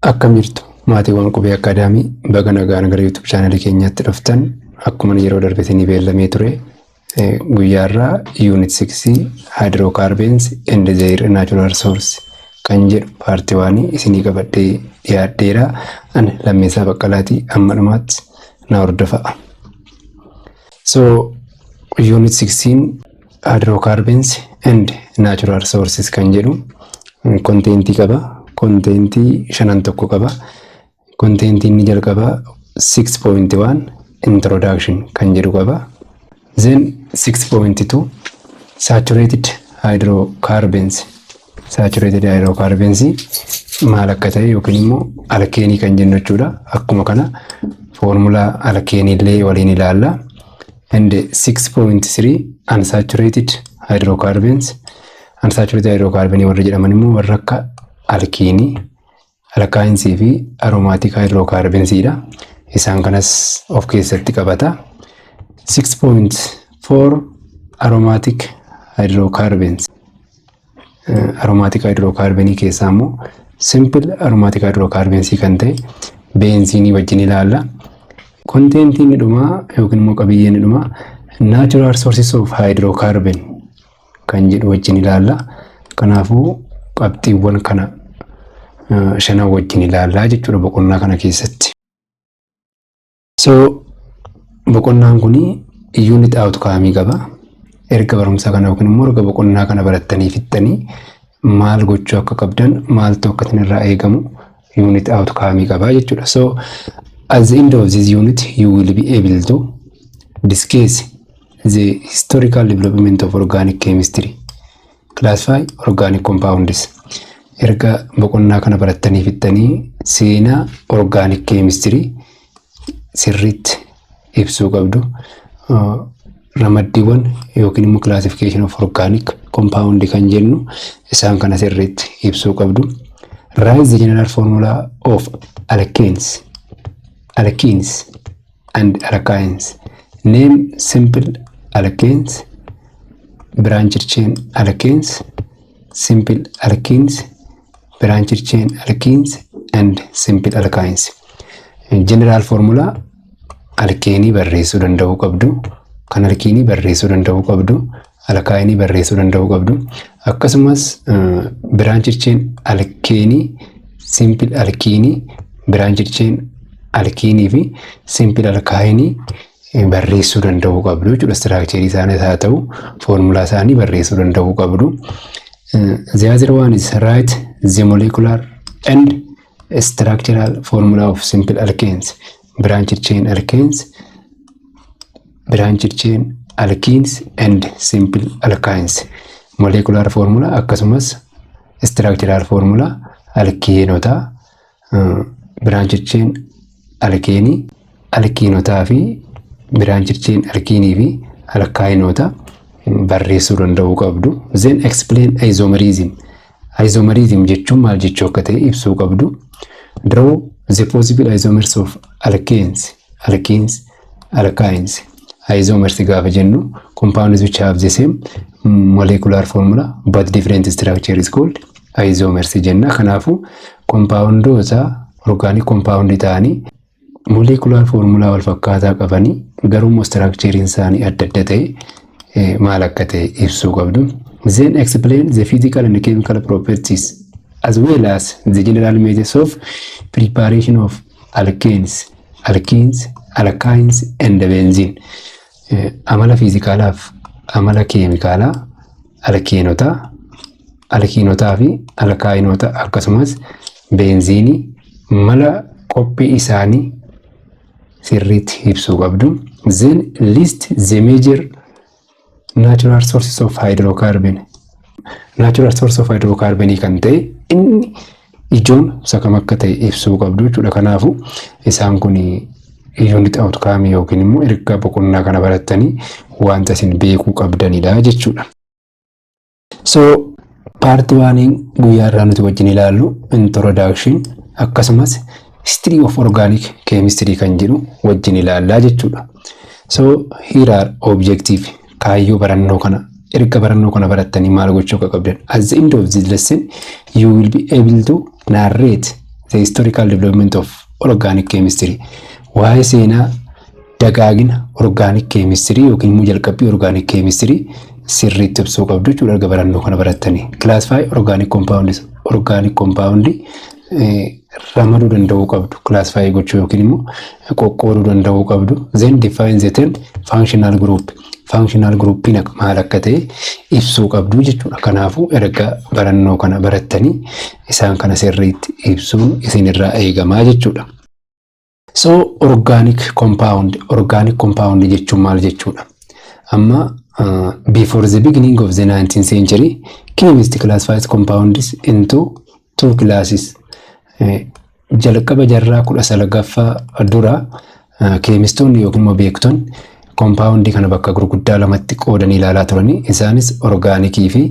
Akkam jirtu, maatiiwwan Qubee Akaadaamii? Baga nagaan gara YouTube channelii keenyaatti dhuftan. Akkuma yeroo darbe isinii beellamee ture, guyyaarraa unit 6, hydrocarbons and their natural source kan jedhu part one isinii qabadhee dhiyaadheera. Ani Lammeessaa Baqqalaatii, amma dhumaatti na hordofaa. So unit 16, hydrocarbons and natural sources kan jedhu contentii qaba. Contentii shanan tokko qaba. Contentii inni jalqabaa 6.1 introduction kan jedhu qaba. Then 6.2 saturated hydrocarbons. Saturated hydrocarbons maal akka ta'e yookiin immoo alkeenii kan jennu jechuudha. Akkuma kana foormulaa alkeenii illee waliin ilaalla. And 6.3 unsaturated hydrocarbons. Unsaturated hydrocarbon warra jedhaman immoo warra akka alkeenii, alkynesii fi aromatic hydrocarbonsiidha. Isaan kanas of keessatti qabata. 6.4 aromatic hydrocarbons. Aromatic hydrocarbonii keessaa immoo simple aromatic hydrocarbonsii kan ta'e beenziinii wajjin ilaalla. Contentiin inni dhumaa yookiin immoo qabiyyeen inni dhumaa natural sources of hydrocarbon kan jedhu wajjin ilaalla. Kanaafuu qabxiiwwan kana shanan wajjin ilaallaa jechuudha boqonnaa kana keessatti. So boqonnaan kun unit outcome qaba. Erga barumsa kana yookiin immoo erga boqonnaa kana barattanii fixxanii maal gochuu akka qabdan, maaltu akka isin irraa eegamu unit outcome qaba jechuudha. So at the end of this unit, you will be able to discuss the historical development of organic chemistry, classify organic compounds. Erga boqonnaa kana barattanii fixxanii seenaa organic chemistry sirriitti ibsuu qabdu. Ramaddiiwwan yookiin immoo classification of organic compound kan jennu isaan kana sirriitti ibsuu qabdu. Write the general formula of alkanes, alkenes and alkynes. Name simple alkanes, branched chain alkanes, simple alkenes, branched chain alkenes and simple alkynes. General formula alkeenii barreessuu danda'uu qabdu. Kan alkiinii barreessuu danda'uu qabdu. Alkaayinii barreessuu danda'uu qabdu. Akkasumas branched chain alkeenii, simple alkiinii, branched chain alkiinii fi simple alkaayinii barreessuu danda'uu qabdu jechuudha. Structurii isaaniis haa ta'u, foormulaa isaanii barreessuu danda'uu qabdu. The other one is write the molecular and structural formula of simple alkanes, branched chain alkanes, branched chain alkenes and simple alkynes. Molecular formula akkasumas structural formula alkeenotaa, branched chain alkeenii, alkiinotaa fi branched chain alkiinii fi alkaayinoota barreessuu danda'uu qabdu. Then explain isomerism. Isomerism jechuun maal jechuu akka ta'e ibsuu qabdu. Draw the possible isomers of alkanes, alkenes, alkynes. Isomers gaafa jennu, compounds which have the same molecular formula but different structure is called isomers jenna. Kanaafuu compoundoota organic compound ta'anii molecular formula wal fakkaataa qabanii garuu immoo structurein isaanii adda adda ta'e maal akka ta'e ibsuu qabdu. Then explain the physical and chemical properties as well as the general methods of preparation of alkanes, alkenes, alkynes and benzene. Amala fiizikaalaaf amala keemikaalaa alkeenotaa, alkiinotaa fi alkaayinoota akkasumas beenziinii mala qophii isaanii sirriitti ibsuu qabdu. Then list the major natural sources of hydrocarbon. Natural source of hydrocarbon kan ta'e inni ijoon isa kam akka ta'e ibsuu qabdu jechuudha. Kanaafuu isaan kun unit outcome yookiin immoo erga boqonnaa kana barattanii wanta isin beekuu qabdanidha jechuudha. So part oneiin guyyaa irraa nuti wajjin ilaallu introduction akkasumas history of organic chemistry kan jedhu wajjin ilaallaa jechuudha. So here are objective, kaayyoo barannoo kana. Erga barannoo kana barattanii maal gochuu akka qabdan. At the end of this lesson, you will be able to narrate The historical development of organic chemistry. Waa'ee seenaa dagaagina organic chemistry yookiin immoo jalqabbii organic chemistry sirriitti ibsuu qabdu jechuudha erga barannoo kana barattanii. Classify organic compounds, organic compound ramaduu danda'uu qabdu. Classify gochuu yookiin immoo qoqqooduu danda'uu qabdu. Then define the term functional group. Functional groupiin maal akka ta'e ibsuu qabdu jechuudha. Kanaafuu erga barannoo kana barattanii isaan kana sirriitti ibsuun isinirraa eegamaa jechuudha. So organic compound jechuun maal jechuudha? Amma before the beginning of the 19th century, chemists classified compounds into two classes. Jalqaba jaarraa 19ffaa dura keemistoonni yookiin immoo beektonni compoundii kana bakka gurguddaa lamatti qoodanii ilaalaa turanii, isaanis organicii fi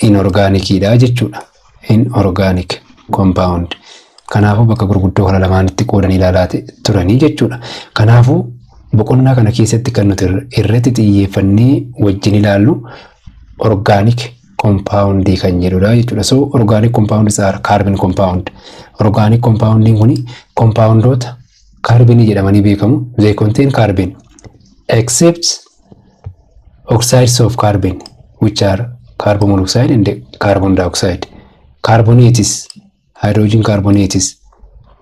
inorganiciidha jechuudha. Inorganic compound. Kanaafuu bakka gurguddoo kana lamaanitti qoodanii ilaalaa turanii jechuudha. Kanaafuu boqonnaa kana keessatti kan nuti irratti xiyyeeffannee wajjin ilaallu organic compoundii kan jedhudha jechuudha. So organic compounds are carbon compound. Organic compoundiin kuni compoundoota kaarbinii jedhamanii beekamu. They contain carbon except oxides of carbon, which are carbon monoxide and carbon dioxide. Carbonates, hydrogen carbonates,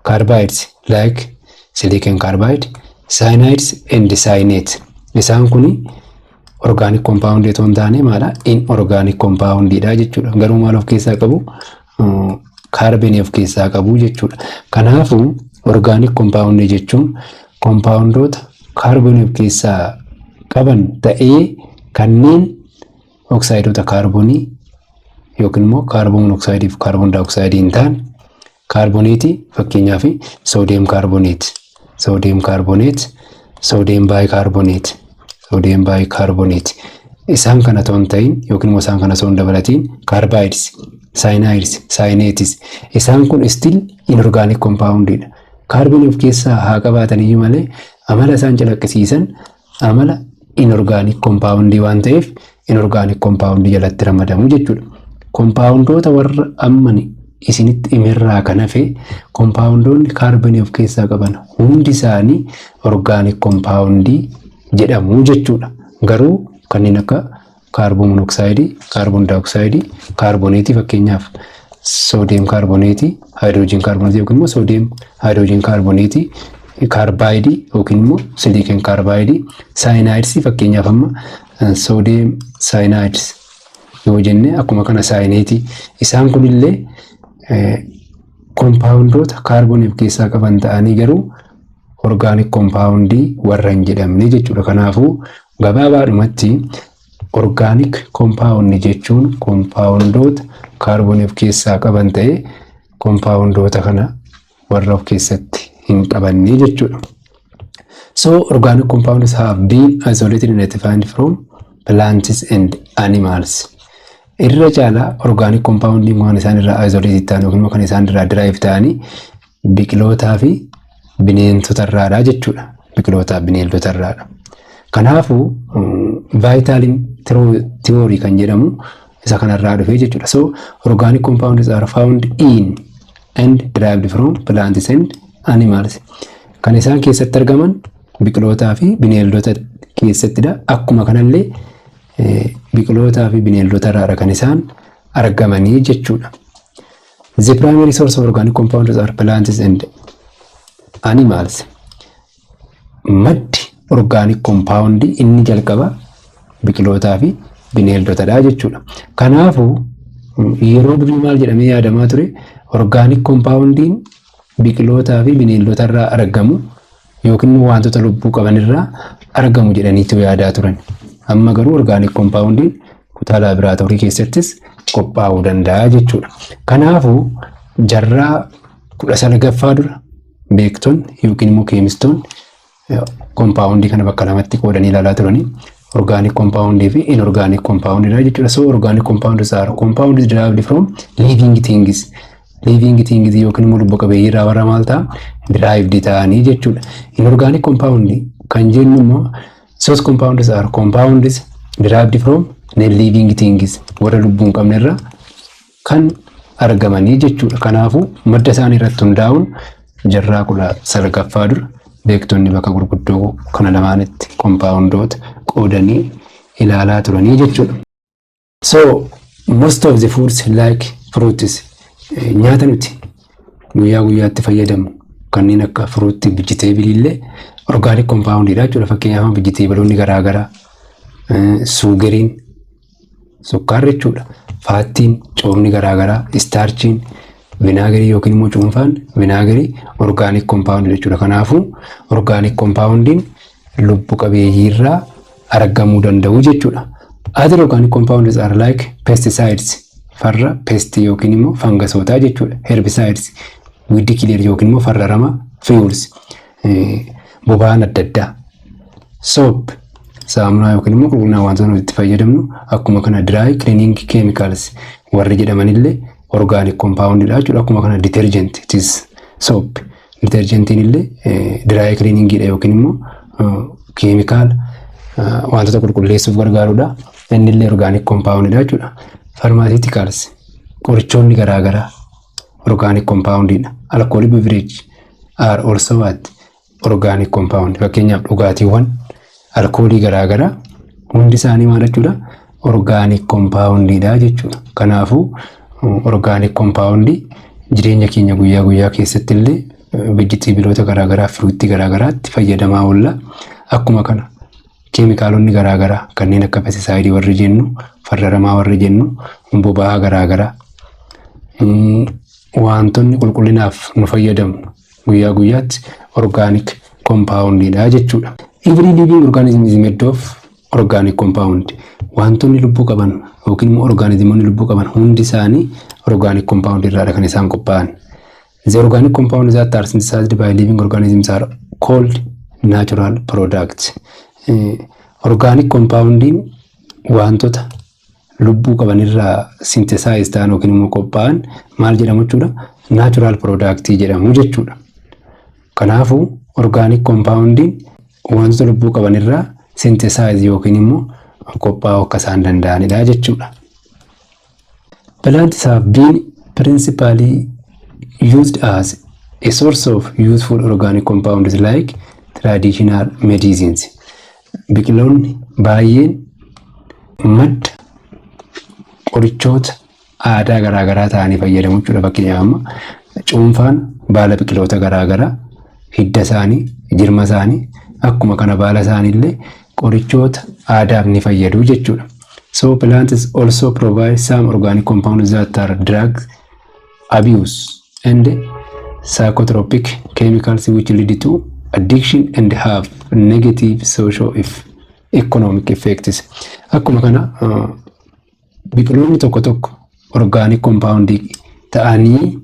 carbides like silicon carbide, cyanides and cyanate. Isaan kuni organic compound otoo hin taane maala, inorganic compound dha jechuudha. Garuu maal of keessaa qabu? Kaarbonii of keessaa qabu jechuudha. Kanaafuu organic compound jechuun compoundoota kaarbonii of keessaa qaban ta'ee kanneen oksaayidoota kaarbonii yookiin immoo carbon monoxidii fi carbon dioxidii hin taane, kaarboneetii, fakkeenyaaf sodium carbonate, sodium carbonate, sodium bicarbonate, sodium bicarbonate, isaan kana otoo hin ta'in yookiin immoo isaan kana osoo hin dabalatiin, carbides, cyanides, cyanates, isaan kun still inorganic compoundidha. Kaarbonii of keessaa haa qabaatan iyyuu malee amala isaan calaqqisiisan amala inorganic compoundii waan ta'eef inorganic compoundii jalatti ramadamu jechuudha. Compoundoota warra ammani isinitti himerraa kan hafe compoundoonni kaarbonii of keessaa qaban hundi isaanii organic compoundii jedhamu jechuudha. Garuu kanneen akka carbon monoxidii, carbon dioxidii, kaarboneetii, fakkeenyaaf sodium carbonateii, hydrogen carbonateii yookiin immoo sodium hydrogen carbonateii, carbideii yookiin immoo silicon carbideii, cyanidesii, fakkeenyaaf amma sodium cyanides yoo jenne, akkuma kana cyanateii, isaan kunillee compoundoota kaarboonii of keessaa qaban ta'anii garuu organic compoundii warra hin jedhamne jechuudha. Kanaafuu gabaabaadhumatti organic compound jechuun compoundoota kaarboonii of keessaa qaban ta'ee compoundoota kana warra of keessatti hin qabanne jechuudha. So organic compounds have been isolated and identified from plants and animals. Irra caalaa organic compoundiin waan isaan irraa isolated ta'an yookiin immoo kan isaan irraa derive ta'anii biqilootaa fi bineensota irraadha jechuudha. Biqilootaa fi bineeldota irraadha. Kanaafuu vitalin theory kan jedhamu isa kanarraa dhufee jechuudha. So organic compounds are found in and derived from plants and animals. Kan isaan keessatti argaman biqilootaa fi bineeldota keessattidha. Akkuma kanallee biqilootaa fi bineeldota irraadha kan isaan argamanii jechuudha. The primary source of organic compounds are plants and animals. Maddi organic compound inni jalqaba biqilootaa fi bineeldotadha jechuudha. Kanaafuu yeroo durii maal jedhamee yaadamaa ture? Organic compoundiin biqilootaa fi bineeldota irraa argamu yookiin wantoota lubbuu qaban irraa argamu jedhaniitu yaadaa turan. Amma garuu organic compoundiin kutaa laaboraatoorii keessattis qophaa'uu danda'a jechuudha. Kanaafuu jarraa 19ffaa dura beektonni yookiin immoo keemistoonni compoundii kana bakka lamatti qoodanii ilaalaa turanii, organic compoundii fi inorganic compoundidha jechuudha. So organic compounds are compounds derived from living things. Living things yookiin immoo lubbu qabeeyyii irraa warra maal ta'a, derived ta'anii jechuudha. Inorganic compound kan jennu immoo those compounds are compounds derived from non living things, warra lubbuu hin qabne irraa kan argamanii jechuudha. Kanaafuu madda isaanii irratti hundaa'uun jarraa 19ffaa dura beektonni bakka gurguddoo kana lamaanitti kompaawundoota qoodanii ilaalaa turanii jechuudha. So most of the foods like fruits, nyaata nuti guyyaa guyyaatti fayyadamnu kanneen akka fruit, vegetable illee organic compoundidha jechuudha. Fakkeenyaaf vegetableoonni garaagaraa, sugariin, sukkaarri jechuudha. Fatiin, coomni garaagaraa, starchiin, vinegarii yookiin immoo cuunfaan vinegarii organic compound jechuudha. Kanaafuu organic compoundiin lubbu qabeeyyiirraa argamuu danda'u jechuudha. Other organic compounds are like pesticides, farra pestii yookiin immoo fangasootaa jechuudha. Herbicides, weed killer yookiin immoo farra ramaa, fuels, boba'aan adda addaa. Soap, saamunaa yookiin immoo qulqullina wantoota nuti itti fayyadamnu, akkuma kana dry cleaning chemicals warri jedhamanillee organic compoundidha jechuudha. Akkuma kana detergent, it is soap. Detergentiin illee dry cleaningidha yookiin immoo keemikaala wantoota qulqulleessuuf gargaarudha. Inni illee organic compoundidha jechuudha. Pharmaceuticals, qorichoonni garaagaraa organic compoundidha. Alcoholic beverage are also what? Organic compound. Fakkeenyaaf dhugaatiiwwan alkoolii garaagaraa hundi isaanii maal jechuudha? Organic compoundidha jechuudha. Kanaafuu organic compound jireenya keenya guyyaa guyyaa keessatti illee vegetableoota garaagaraa, fruitii garaagaraatti fayyadamaa oolla. Akkuma kana keemikaalonni garaagaraa kanneen akka pesticideii warri jennu, farra ramaa warri jennu, boba'aa garaagaraa, wantoonni qulqullinaaf nu fayyadamnu guyyaa guyyaatti organic compoundidha jechuudha. Every living organism is made of organic compound. Wantoonni lubbuu qaban yookiin immoo organismoonni lubbuu qaban hundi isaanii organic compound irraadha kan isaan qophaa'an. The organic compounds that are synthesized by living organisms are called natural products. Organic compoundiin wantoota lubbuu qaban irraa synthesize ta'an yookiin immoo qophaa'an maal jedhamu jechuudha? Natural product jedhamu jechuudha. Kanaafuu organic compoundiin wantoota lubbuu qaban irraa synthesize yookiin immoo qophaa'uu akka isaan danda'anidha jechuudha. Plants have been principally used as a source of useful organic compounds like traditional medicines. Biqiloonni baay'een madda qorichoota aadaa garaagaraa ta'anii fayyadamu jechuudha. Fakkeenyaaf amma cuunfaan baala biqiloota garaagaraa, hidda isaanii, jirma isaanii, akkuma kana baala isaanii illee qorichoota aadaaf ni fayyadu jechuudha. So plants also provide some organic compounds that are drug abuse and psychotropic chemicals which lead to addiction and have negative social economic effects. Akkuma kana biqiloonni tokko tokko organic compound ta'anii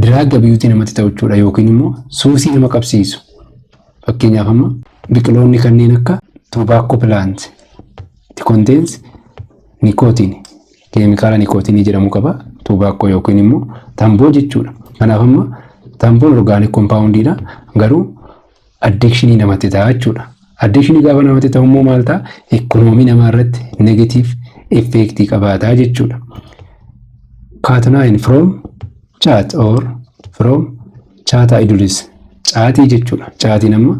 drug abuse namatti ta'u jechuudha yookiin immoo suusii nama qabsiisu. Fakkeenyaaf amma biqiloonni kanneen akka tobacco plant, it contains nicotine, keemikaala nicotineii jedhamu qaba, tobacco yookiin immoo tamboo jechuudha. Kanaaf amma tamboon organic compoundiidha, garuu addictionii namatti ta'a jechuudha. Addictionii gaafa namatti ta'u immoo maal ta'a? Economyii namaa irratti negative effectii qabaataa jechuudha. Cathinone from chat or from Catha edulis, caatii jechuudha. Caatiin amma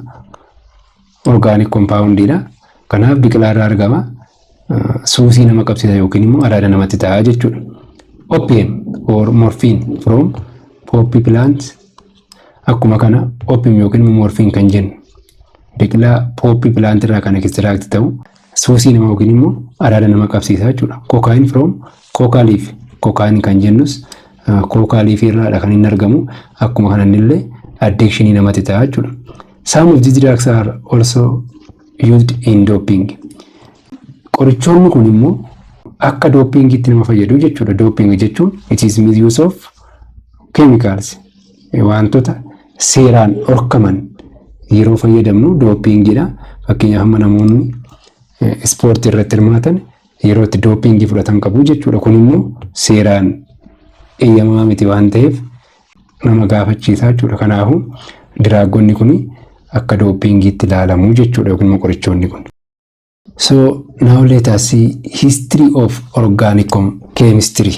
organic compoundiidha. Kanaaf biqilaa irraa argama. Suusii nama qabsiisa yookiin immoo araada namatti ta'a jechuudha. Opium or morphine from poppy plant, akkuma kana opium yookiin immoo morphine kan jennu biqilaa poppy plant irraa kan extract ta'u suusii nama yookiin immoo araada nama qabsiisa jechuudha. Cocaine from coca leaf, cocaine kan jennus coca leaf irraadha kan inni argamu, akkuma kana illee addictionii namatti ta'a jechuudha. Some of these drugs are also used in doping. Qorichoonni kun immoo akka dopingiitti nama fayyadu jechuudha. Doping jechuun it is misuse of chemicals, wantoota seeraan dhorkaman yeroo fayyadamnu dopingiidha. Fakkeenyaaf amma namoonni ispoortii irratti hirmaatan yeroo itti dopingii fudhatan qabu jechuudha. Kun immoo seeraan eeyyamamaa miti waan ta'eef nama gaafachiisa jechuudha. Kanaafuu drugonni kun akka dopingiitti ilaalamu jechuudha yookiin immoo qorichoonni kun. So now let us see history of organic chemistry.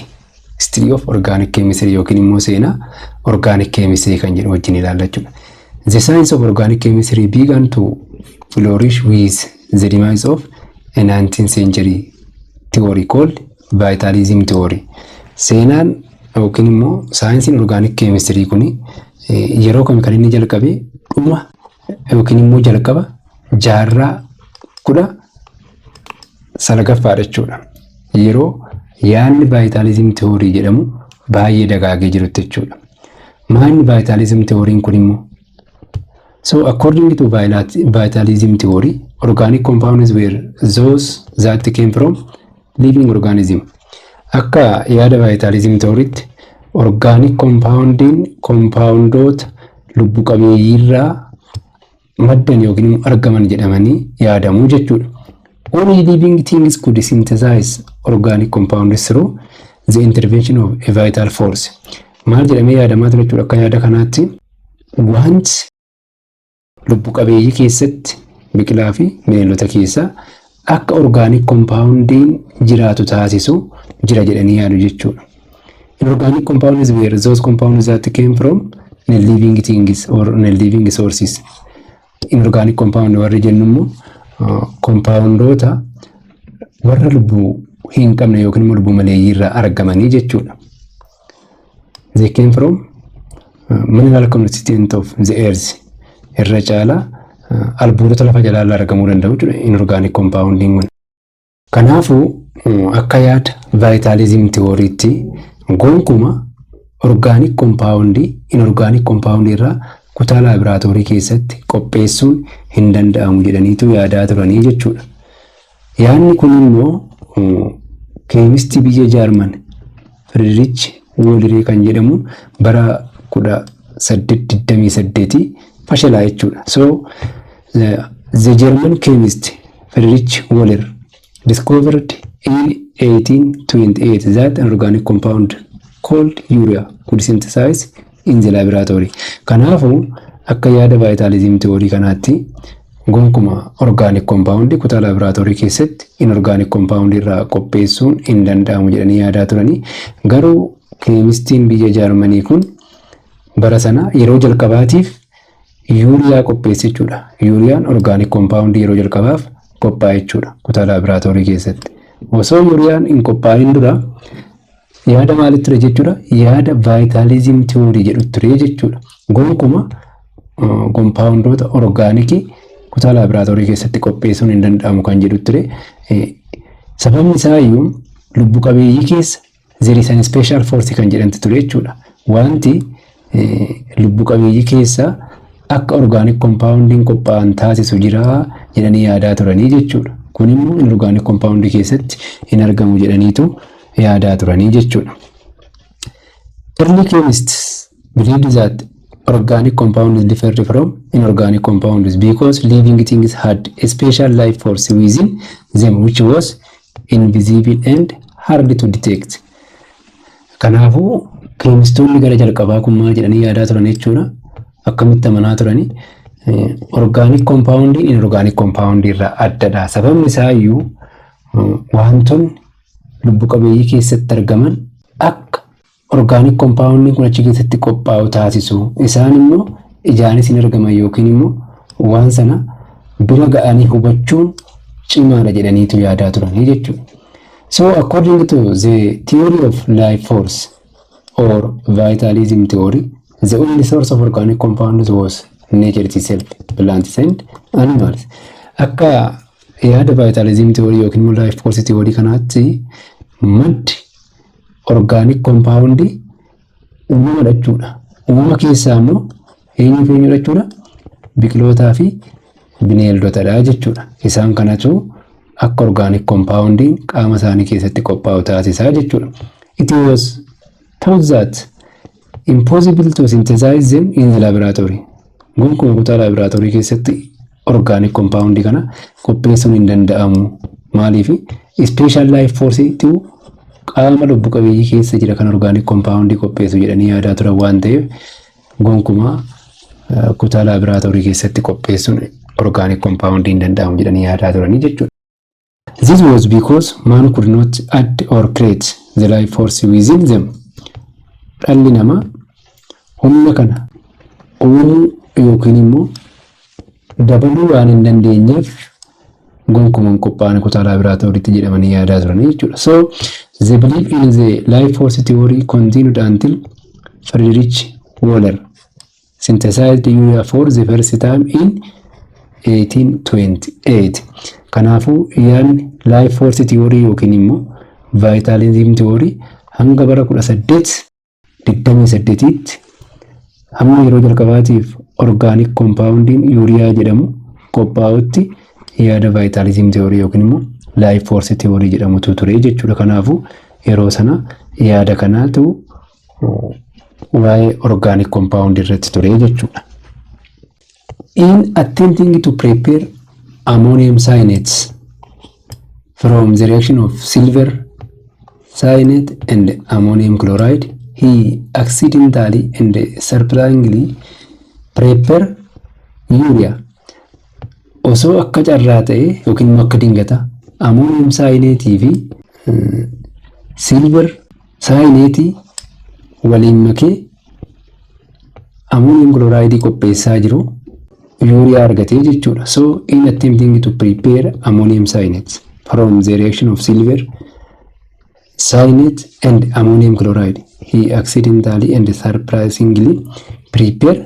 History of organic chemistry yookiin immoo seenaa organic chemistry kan jedhu wajjin ilaalla jechuudha. The science of organic chemistry began to flourish with the demise of a 19th century theory called vitalism theory. Seenaan yookiin immoo saayinsiin organic chemistry kuni yeroo kami kan inni jalqabe? Dhuma yookiin immoo jalqaba jaarraa 19ffaadha jechuudha. Yeroo yaadni vitalism theory jedhamu baay'ee dagaagee jirutti jechuudha. Maalni vitalism theory kun immoo? So according to vitalism theory, organic compounds were those that came from living organism. Akka yaada vitalism theorytti, organic compoundiin compoundoota lubbu qabeeyyiirraa maddan yookiin immoo argaman jedhamanii yaadamuu jechuudha. Only living things could synthesize organic compounds through the intervention of a vital force. Maal jedhamee yaadamaa ture jechuudha? Akka yaada kanaatti, wanti lubbu qabeeyyii keessatti, biqilaa fi bineeldota keessaa, akka organic compoundiin jiraatu taasisu jira jedhanii yaadu jechuudha. Inorganic compounds were those compounds that came from non-living things or non-living sources. Inorganic compound warri jennu immoo compoundoota warra lubbuu hin qabne yookiin immoo lubbuu maleeyyii irraa argamanii jechuudha. They came from mineral constituent of the earth. Irra caalaa albuudota lafa jalaa irraa argamuu danda'u jechuudha inorganic compoundiin kun. Kanaafuu, akka yaada vitalism theorytti, gonkuma organic compoundii inorganic compoundii irraa kutaa laaboraatoorii keessatti qopheessuun hin danda'amu jedhaniitu yaadaa turanii jechuudha. Yaadni kun immoo chemistii biyya Jaarman Friedrich Wohler kan jedhamu bara 1828 fashalaa jechuudha. So the German chemist Friedrich Wohler discovered in 1828 that an organic compound called urea could synthesize in the laboratory. Kanaafuu, akka yaada vitalism theory kanaatti, gonkuma organic compound kutaa laaboraatoorii keessatti inorganic compound irraa qopheessuun hin danda'amu jedhanii yaadaa turanii, garuu chemistiin biyya Jaarmanii kun bara sana yeroo jalqabaatiif yuuriyaa qopheesse jechuudha. Yuuriyaan organic compound yeroo jalqabaaf qophaa'e jechuudha kutaa laaboraatoorii keessatti. Osoo yuuriyaan hin qophaa'in dura yaada maalitti ture jechuudha? Yaada vitalism theory jedhu ture jechuudha. Gonkuma compoundoota organicii kutaa laaboraatoorii keessatti qopheessuun hin danda'amu kan jedhu ture. Sababni isaa iyyuu lubbu qabeeyyii keessa there is an special force kan jedhamtu ture jechuudha. Wanti lubbu qabeeyyii keessa akka organic compoundiin qophaa'an taasisu jira jedhanii yaadaa turanii jechuudha. Kun immoo inorganic compoundii keessatti hin argamu jedhaniitu yaadaa turanii jechuudha. Early chemists believed that organic compounds differed from inorganic compounds because living things had a special life force within them which was invisible and hard to detect. Kanaafuu, chemistoonni gara jalqabaa kun maal jedhanii yaadaa turan jechuudha? Akkamitti amanaa turani? Organic compoundiin inorganic compoundii irraa addadha. Sababni isaa iyyuu wantoonni lubbu qabeeyyii keessatti argaman akka organic compoundiin kun achi keessatti qophaa'u taasisu. Isaan immoo ijaanis hin argaman yookiin immoo waan sana bira ga'anii hubachuun cimaadha jedhaniitu yaadaa turanii jechuudha. So according to the theory of life force or vitalism theory, the only source of organic compounds was nature itself, plants and animals. Akka yaada vitalism theory yookiin immoo life force theory kanaatti, maddi organic compound uumama jechuudha. Uumama keessaa immoo eenyu fi eenyu jechuudha? Biqilootaa fi bineeldotadha jechuudha. Isaan kanatu akka organic compoundiin qaama isaanii keessatti qophaa'u taasisaa jechuudha. It was thought that impossible to synthesize them in the laboratory. Gonkumaa kutaa laaboraatoorii keessatti organic compound kana qopheessuun hin danda'amu. Maaliif? Special life force qaama lubbu qabeeyyii keessa jira kan organic compound qopheessu jedhanii yaadaa turan waan ta'eef, gonkumaa kutaa laaboraatoorii keessatti qopheessuun organic compound hin danda'amu jedhanii yaadaa turanii jechuudha. This was because man could not add or create the life force within them. Dhalli namaa humna kana uumuu yookiin immoo dabaluu waan hin dandeenyeef gonkumaan qophaa'an kutaa laaboraatooriitti jedhamanii yaadaa turan jechuudha. So the belief in the life force theory continued until Friedrich Wöhler synthesized urea for the first time in 1828. Kanaafuu yaadni life force theory yookiin immoo vitalism theory hanga bara 1828tti, hamma yeroo jalqabaatiif organic compoundiin yuuriyaa jedhamu qophaa'utti, yaada vitalism theory yookiin immoo life force theory jedhamutu ture jechuudha. Kanaafuu yeroo sana yaada kanaatu waa'ee organic compound irratti ture jechuudha. In attempting to prepare ammonium cyanates from the reaction of silver cyanate and ammonium chloride, he accidentally and surprisingly prepare urea. Osoo akka carraa ta'e yookiin immoo akka dingata ammonium cyanateii fi silver cyanateii waliin makee ammonium chloride qopheessaa jiru yuuriyaa argatee jechuudha. So in attempting to prepare ammonium cyanate from the reaction of silver cyanate and ammonium chloride, he accidentally and surprisingly prepare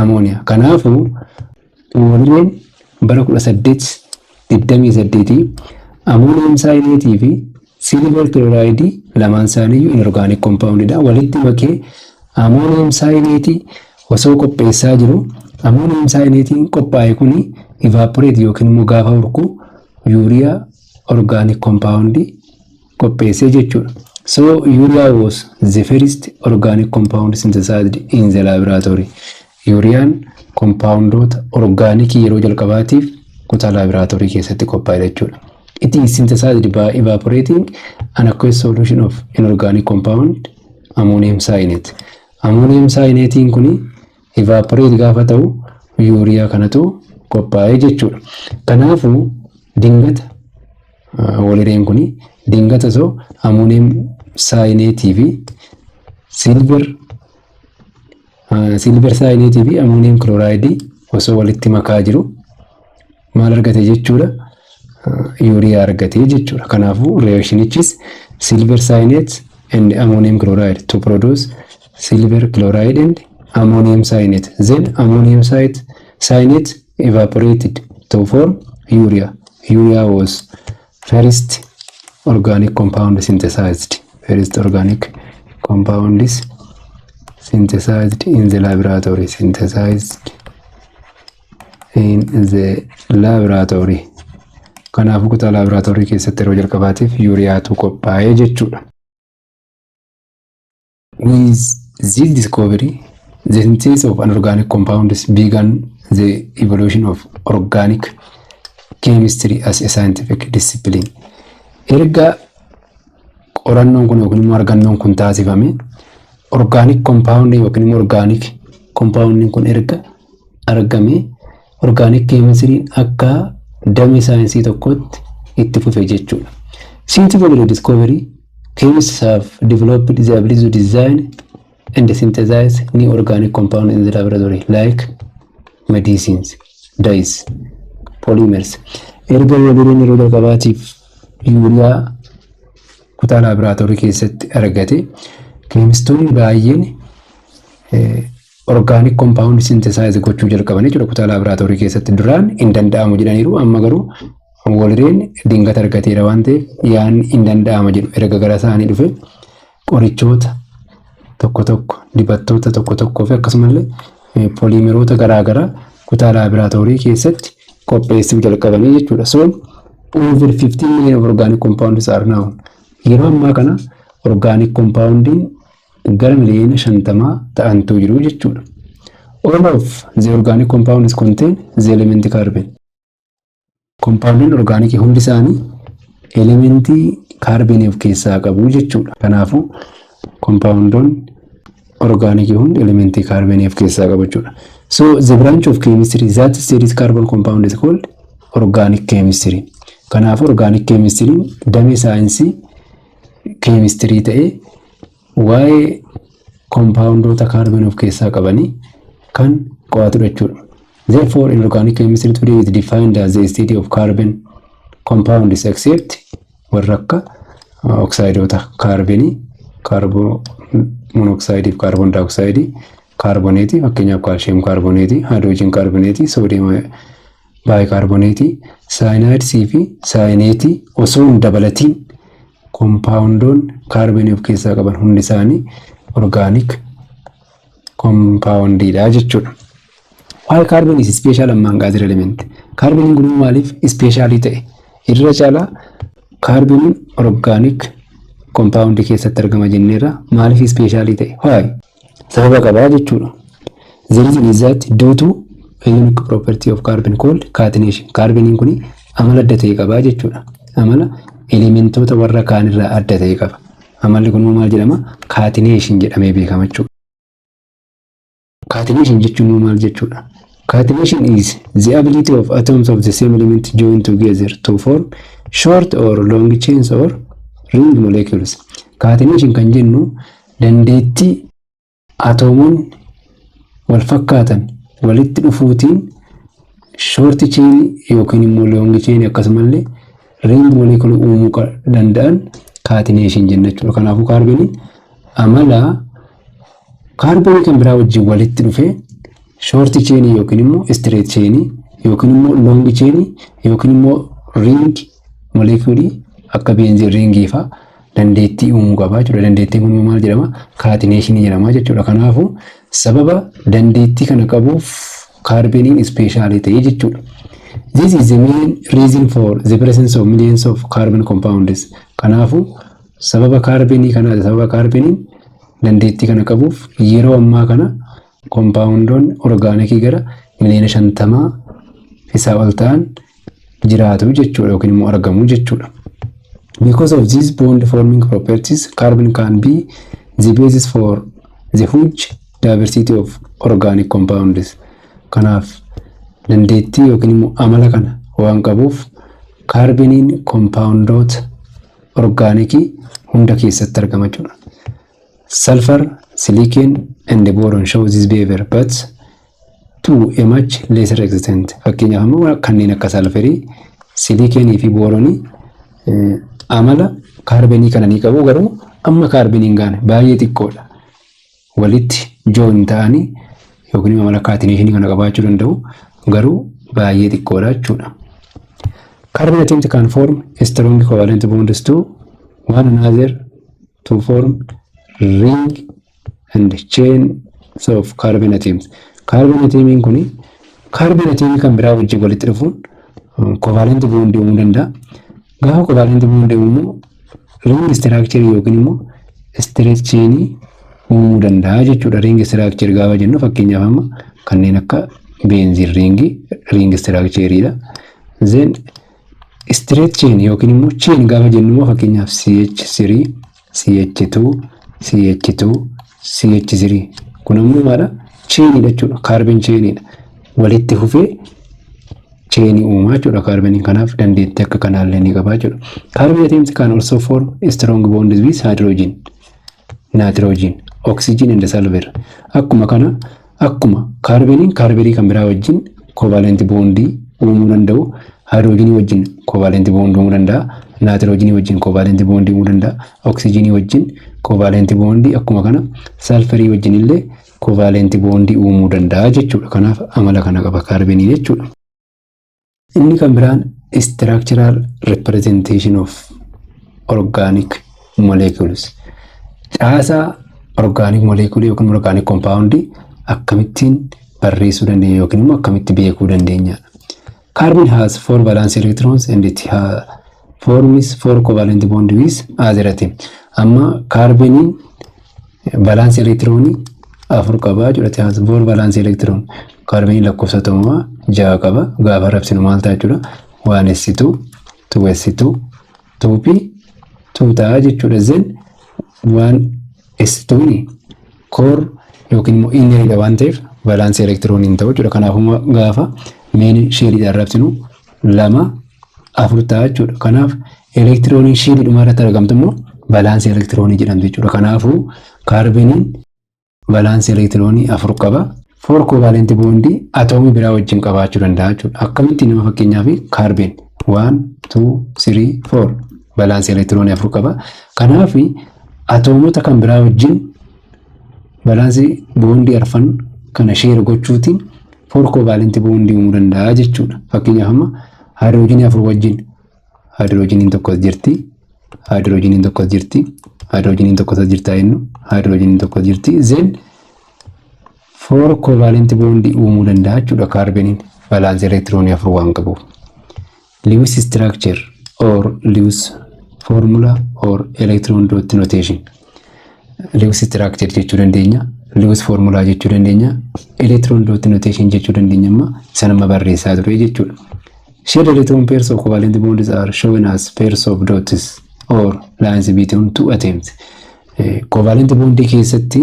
ammonia. Kanaafuu Wöhleriin bara 1828 ammonium cyanateii fi silver chloride, lamaan isaaniiyyuu inorganic compoundidha, walitti makee ammonium cyanateii osoo qopheessaa jiru, ammonium cyanateiin qophaa'e kuni evaporate yookiin immoo gaafa hurku yuuriyaa organic compound qopheessee jechuudha. So urea was the first organic compound synthesized in the laboratory. Ureaan compoundoota organicii yeroo jalqabaatiif kutaa laaboraatoorii keessatti qophaa'e jechuudha. It is synthesized by evaporating an aqueous solution of inorganic compound ammonium cyanate. Ammonium cyanatein kuni evaporate gaafa ta'u yuuriyaa kanatu qophaa'e jechuudha. Kanaafuu dingata Wöhleriin kuni dingata osoo ammonium cyanateii fi silver cyanateii fi ammonium chlorideii osoo walitti makaa jiru maal argate jechuudha? Yuuriyaa argate jechuudha. Kanaafuu reactionichis silver cyanate and ammonium chloride to produce silver chloride and ammonium cyanate. Then ammonium cyanate evaporated to form urea. Urea was first organic compound synthesized. First organic compound is synthesized in the laboratory. Synthesized in the laboratory. Kanaafuu kutaa laaboraatoorii keessatti yeroo jalqabaatiif yuuriyaatu qophaa'ee jechuudha. With this discovery, the synthesis of inorganic compounds began the evolution of organic chemistry as a scientific discipline. Erga qorannoon kun yookiin immoo argannoon kun taasifame, organic compound yookiin immoo organic compound kun erga argame, organic chemistry akka damee saayinsii tokkotti itti fufe jechuudha. Since the discovery, chemists have developed the ability to design and synthesize new organic compounds in the laboratory like medicines, dyes, polymers. Erga Wöhleriin yeroo jalqabaatiif yuuriyaa kutaa laaboraatoorii keessatti argate, keemistoonni baay'een organic compound synthesize gochuu jalqaban jechuudha kutaa laaboraatoorii keessatti. Duraan hin danda'amu jedhaniiru, amma garuu Wöhleriin dingata argateera waan ta'eef yaadni hin danda'ama jedhu erga gara isaanii dhufe, qorichoota tokko tokko, dibattoota tokko tokkoo fi akkasumallee pooliimeroota garaagaraa kutaa laaboraatoorii keessatti qopheessuu jalqabanii jechuudha. So over 15 million of organic compounds are known. Yeroo ammaa kana organic compoundiin gara miliyoona 50 ta'antu jiru jechuudha. All of the organic compounds contain the element carbon. Compoundiin organicii hundi isaanii elementii kaarbenii of keessaa qabu jechuudha. Kanaafuu compoundoonni organicii hundi elementii kaarbenii of keessaa qabu jechuudha. So the branch of chemistry that studies carbon compound is called organic chemistry. Kanaafuu organic chemistry damee saayinsii keemistirii ta'ee waa'ee kompaawundoota kaarboonii of keessaa qabanii kan qo'atudha jechuudha. Therefore, inorganic chemistry today is defined as the study of carbon compounds except warra akka oksaayidoota kaarbenii, kaarboo monoksaayiidii fi kaarboon daayoksaayiidii, kaarboneetii, fakkeenyaaf kaalshiyeem kaarboneetii, haayidroojiin kaarboneetii, soodiyeem baayikaarboneetii, saayinaayidii fi saayineetii osoo hin dabalatiin kompaawundoon kaarbenii of keessaa qaban hundi isaanii organic kompaawundiidha jechuudha. Why carbon is special among other element? Kaarboniin kun maaliif specialii ta'e? Irra caalaa kaarboniin organic kompaawundii keessatti argama jenneerra, maaliif specialii ta'e? Why? Sababa qabaa jechuudha. The reason is that due to a unique property of carbon called catenation. Kaarboniin kun amala adda ta'e qabaa jechuudha. Amala elementoota warra kaanirraa adda ta'e qaba. Amalli kun maal jedhama? Catenation jedhamee beekama jechuudha. Catenation jechuun maal jechuudha? Catenation is the ability of atoms of the same element join together to form short or long chains or ring molecules. Catenation kan jennu dandeettii atoomoonni wal fakkaatan walitti dhufuutiin short chain yookiin immoo long chain akkasumallee ring molecule uumuu danda'an catenation jenna jechuudha. Kanaafuu kaarboniin amala kaarbonii kan biraa wajjin walitti dhufee short chain yookiin immoo straight chain yookiin immoo long chain yookiin immoo ring molecule akka benzene ringii fa'a dandeettii uumuu qaba jechuudha. Dandeettiin kun maal jedhama? Catenation jedhama jechuudha. Kanaafuu sababa dandeettii kana qabuuf kaarboniin specialii ta'e jechuudha. This is the main reason for the presence of millions of carbon compounds. Kanaafuu sababa kaarbonii kanaati, sababa kaarboniin dandeettii kana qabuuf yeroo ammaa kana kompaawundoonni orgaanikii gara 50 miliyoona isaa ol ta'an jiraatu jechuudha yookiin immoo argamu jechuudha. Because of these bond forming properties, carbon can be the basis for the huge diversity of organic compounds. Kanaaf dandeettii yookiin immoo amala kana waan qabuuf kaarboniin kompaawundoota orgaanikii hunda keessatti argama jechuudha. Sulfur, silicon and boron show this behavior, but to a much lesser extent. Fakkeenyaaf ammoo kanneen akka salferii, siliikenii fi booronii amala kaarbenii kana ni qabu, garuu amma kaarbeniin hin gaane, baay'ee xiqqoodha. Walitti join ta'anii yookiin amala catenationii kana qabaachuu danda'u, garuu baay'ee xiqqoodha jechuudha. Carbon atoms can form strong covalent bonds to one another to form ring and chains of carbon atoms. Carbon atomiin kuni carbon atomii kan biraa wajjin walitti dhufuun covalent bond uumuu danda'a. Gaafa covalent bond uumu ring structure yookiin immoo straight chain uumuu danda'a jechuudha. Ring structure gaafa jennu, fakkeenyaaf amma kanneen akka benzene ringii ring structureidha. Then straight chain yookiin immoo chain gaafa jennu immoo fakkeenyaaf CH3, CH2, CH2, CH3, kun ammoo maadha? Chainidha jechuudha. Carbon chainidha. Walitti fufee chainii uumaa jechuudha kaarboniin. Kanaaf dandeettii akka kanaallee ni qaba jechuudha. Carbon atoms can also form strong bonds with hydrogen, nitrogen, oxygen and sulfur. Akkuma kana, akkuma kaarboniin kaarbenii kan biraa wajjin covalent bondii uumuu danda'u, haayidroojinii wajjin covalent bondii uumuu danda'a, naayitiroojiinii wajjin covalent bondii uumuu danda'a, oksijiinii wajjin covalent bondii, akkuma kana salfarii wajjin illee covalent bondii uumuu danda'a jechuudha. Kanaaf amala kana qaba kaarbeniin jechuudha. Inni kan biraan structural representation of organic molecules. Caasaa organic molecule yookiin organic compound akkamittiin barreessuu dandeenya yookiin immoo akkamitti beekuu dandeenya? Carbon has four valence electrons and it forms four covalent bond with other atom. Amma kaarbeniin valence electronii afur qaba jechuudha. It has four valence electron. Kaarbeniin lakkoofsa atomaa ja'a qaba. Gaafa rabsinu maal ta'a jechuudha? 1s2, 2s2, 2p2 ta'a jechuudha. Then 1s2 core yookiin immoo inneriidha waan ta'eef valence electronii hin ta'u jechuudha. Kanaafuu gaafa main shelliidhaan rabsinu lama afur ta'a jechuudha. Kanaaf elektirooniin shellii dhumaa irratti argamtu immoo Valence elektiroonii jedhamti jechuudha. Kanaafuu kaarbeniin valence elektiroonii afur qaba. Four covalent bondii atoomii biraa wajjin qabaachuu danda'a jechuudha. Akkamitti? Nama fakkeenyaaf carbon one, two, three, four, valence elektiroonii afur qaba. Kanaaf atoomota kan biraa wajjin valence bondii arfan kana share gochuutiin four covalent bondii uumuu danda'a jechuudha. Fakkeenyaaf amma haayidroojinii afur wajjin haayidroojiniin tokko as jirti, haayidroojiniin tokko as jirti, haayidroojiniin tokko as jirti jennu, haayidroojiniin tokko as jirti. Then four covalent bondii uumuu danda'a jechuudha kaarbeniin valence elektiroonii afur waan qabuuf. Lewis structure or Lewis formula or electron dot notation. Lewis structure jechuu dandeenya. Lewis formula jechuu dandeenya. Electron dot notation jechuu dandeenya, amma sanuma barreessaa ture jechuudha. Shared electron pairs of covalent bonds are shown as pairs of dots or lines between two atoms. Covalent bondii keessatti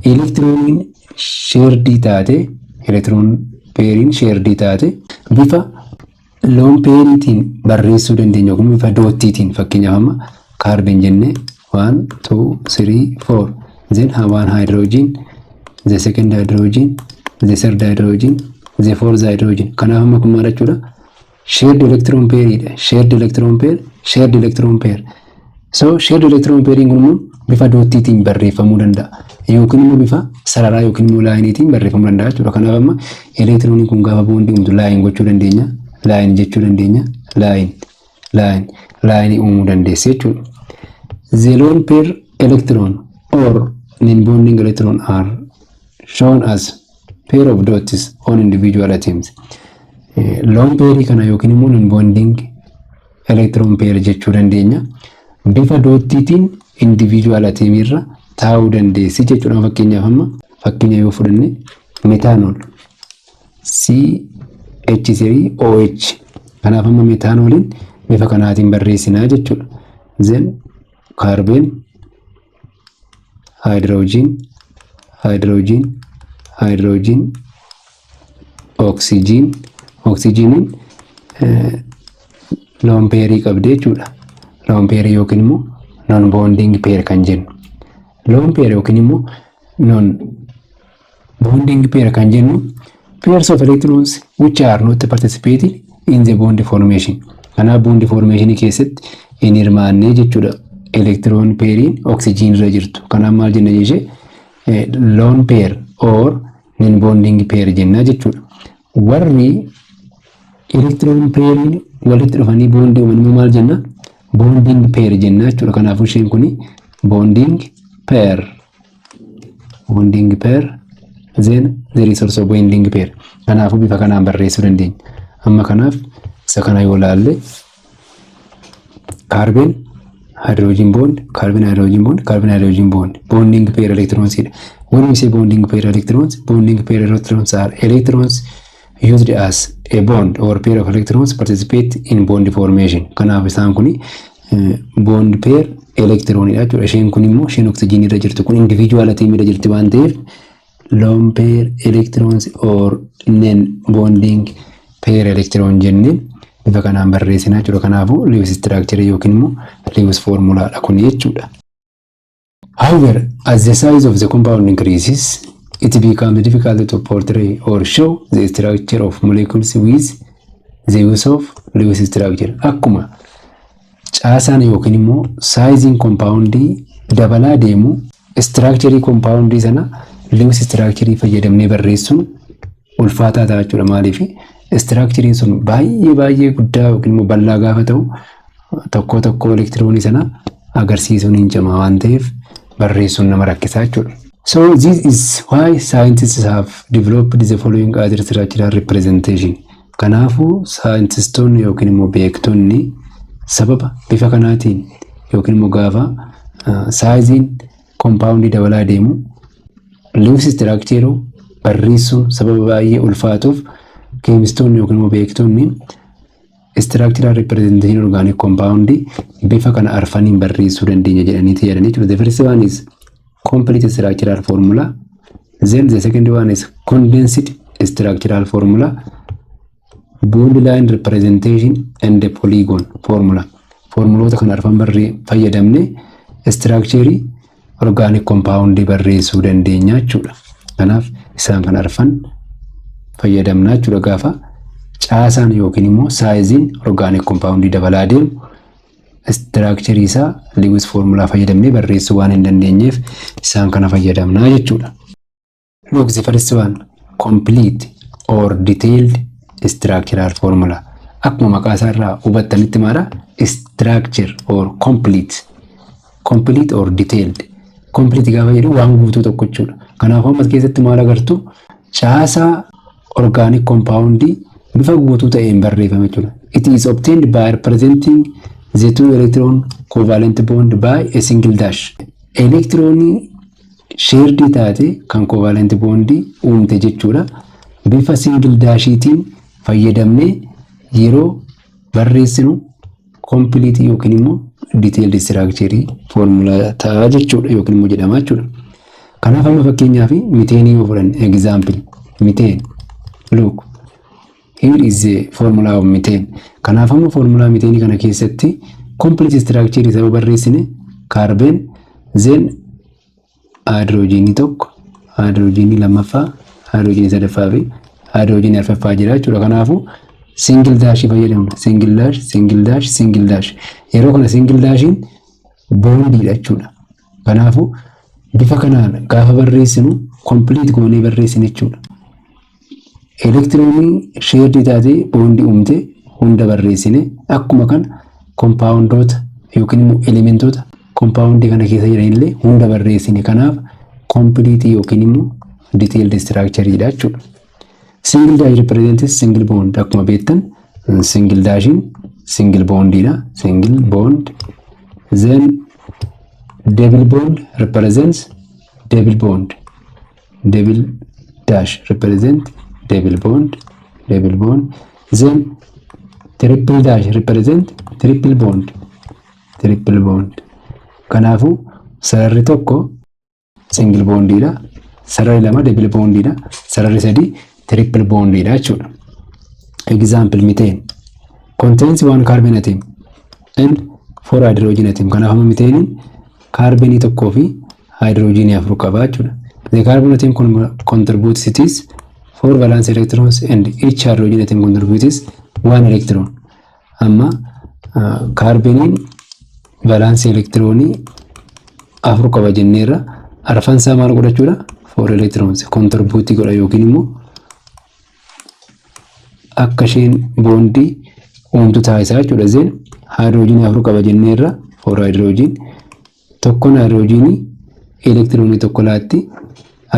elektirooniin shared taate, electron pairiin shared taate bifa lone pairiitiin barreessuu dandeenya yookiin bifa dotiitiin. Fakkeenyaaf amma carbon jennee one, two, three, four, then one hydrogen, the second hydrogen, the third hydrogen, the fourth hydrogen. Kanaaf amma kun maal jechuudha? Shared electron pairiidha. Shared electron pair, shared electron pair. So shared electron pairiin kun immoo bifa dotiitiin barreeffamuu danda'a yookiin immoo bifa sararaa yookiin immoo lineiitiin barreeffamuu danda'a jechuudha. Kanaaf amma elektirooniin kun gaafa bondii uumtu line gochuu dandeenya, line jechuu dandeenya, line, line, lineii uumuu dandeessa jechuudha. The lone pair electron or non-bonding electron are shown as pair of dots on individual atoms. Lone pairii kana yookiin immoo non-bonding electron pair jechuu dandeenya. Bifa dotiitiin individual atom irra taa'uu dandeessi jechuudha. Fakkeenyaaf amma fakkeenya yoo fudhanne methanol, CH3OH. Kanaaf amma methanoliin bifa kanaatiin barreessinaa jechuudha. Then carbon, hydrogen, hydrogen, hydrogen, oxygen. Oxygeniin lone pairii qabdi jechuudha. Lone pairii yookiin immoo non bonding pair kan jennu. Lone pair yookiin immoo non bonding pair kan jennu pairs of electrons which are not participating in the bond formation. Kanaaf bond formation keessatti hin hirmaanne jechuudha. Electron pairiin oxygen irra jirtu. Kanaaf maal jenna jechee? Lone pair or non bonding pair jenna jechuudha. Warri electron pairiin walitti dhufanii bondii uuman immoo maal jenna? Bonding pair jenna jechuudha. Kanaafuu isheen kuni bonding pair. Bonding pair, then there is also bonding pair. Kanaafuu bifa kanaan barreessuu dandeenya. Amma kanaaf isa kana yoo ilaalle carbon hydrogen bond, carbon hydrogen bond, carbon hydrogen bond, bonding pair electrons dha. When we say bonding pair electrons, bonding pair electrons are electrons used as a bond or pair of electrons participate in bond formation. Kanaaf isaan kuni bond pair electronidha jechuudha. Isheen kun immoo, isheen oxygen irra jirtu kun individual atom irra jirti waan ta'eef lone pair electrons or non bonding pair electron jennee bifa kanaan barreessinaa jechuudha. Kanaafuu Lewis structure yookiin immoo Lewis formulaadha kun jechuudha. However, as the size of the compound increases, it becomes difficult to portray or show the structure of molecules with the use of Lewis structure. Akkuma caasaan yookiin immoo sizeiin compoundii dabalaa deemu, structurii compoundii sana Lewis structurii fayyadamnee barreessuun ulfaataa ta'a jechuudha. Maaliif? Structuriin sun baay'ee baay'ee guddaa yookiin immoo bal'aa gaafa ta'u tokko tokko elektiroonii sana agarsiisuun hin cima waan ta'eef barreessuun nama rakkisaa jechuudha. So this is why scientists have developed the following other structural representation. Kanaafuu saayintistoonni yookiin immoo beektonni sababa bifa kanaatiin yookiin immoo gaafa sizeiin compoundii dabalaa deemu Lewis structure barreessuun sababa baay'ee ulfaatuuf, keemistoonni yookiin immoo beektonni structural representation organic compound bifa kana arfaniin barreessuu dandeenya jedhanii yaadanii jechuudha. The first one is complete structural formula. Then the second one is condensed structural formula, bond line representation and the polygon formula. Formuloota kana arfan barree fayyadamne structure organic compound barreessuu dandeenya jechuudha. Kanaaf isaan kan arfan fayyadamna jechuudha. Gaafa caasaan yookiin immoo sizeiin organic compound dabalaa deemu, structure isaa Lewis formula fayyadamnee barreessuu waan hin dandeenyeef, isaan kana fayyadamnaa jechuudha. Look, the first one, complete or detailed structural formula. Akkuma maqaa isaa irraa hubattanitti maadha? Structure or complete. Complete or detailed. Complete gaafa jedhu waan guutuu tokko jechuudha. Kanaafuu ammas keessatti maal agartu? Caasaa organic compound bifa guutuu ta'een barreeffame jechuudha. It is obtained by representing the two electron covalent bond by a single dash. Elektiroonii shared taate kan covalent bond uumte jechuudha. Bifa single dashiitiin fayyadamnee yeroo barreessinu complete yookiin immoo detailed structure formula ta'a jechuudha yookiin immoo jedhama jechuudha. Kanaaf amma fakkeenyaaf miteenii yoo fudhanne, example methane, look, here is the formula of methane. Kanaaf amma formula miteenii kana keessatti complete structure isa barreessine, carbon, then haayidroojinii tokko, haayidroojinii lammaffaa, haayidroojinii sadaffaa fi haayidroojinii arfaffaa jira jechuudha. Kanaafuu single dashii fayyadamna. Single dash, single dash, single dash. Yeroo kana single dashiin bondiidha jechuudha. Kanaafuu bifa kanaan gaafa barreessinu complete goonee barreessine jechuudha. Elektiroonii shared taatee bondii uumte hunda barreessine, akkuma kana compoundoota yookiin immoo elementoota compoundii kana keessa jiran illee hunda barreessine. Kanaaf complete yookiin immoo detailed structure dha jechuudha. Single dash represents single bond. Akkuma beektan single dashiin single bondidha. Single bond. Then double bond represents double bond. Double dash represent double bond, double bond. Then triple dash represent triple bond, triple bond. Kanaafuu sararri tokko single bondiidha. Sararri lama double bondiidha. Sararri sadii triple bondiidha jechuudha. Example methane contains one carbon atom and four hydrogen atom. Kanaaf amma methane kaarbenii tokkoo fi hydrogenii afur qaba jechuudha. The carbon atom contributes its four valence electrons and each hydrogen atom contributes one electron. Amma kaarbeniin valence elektiroonii afur qaba jenneerra. Arfansaa maal godhachuudha? Four electrons contribute godha yookiin immoo akka isheen bondii uumtu taasisaa jechuudha. Then haayidroojinii afur qaba jenneerra, four hydrogen. Tokkoon haayidroojinii elektiroonii tokko laatti.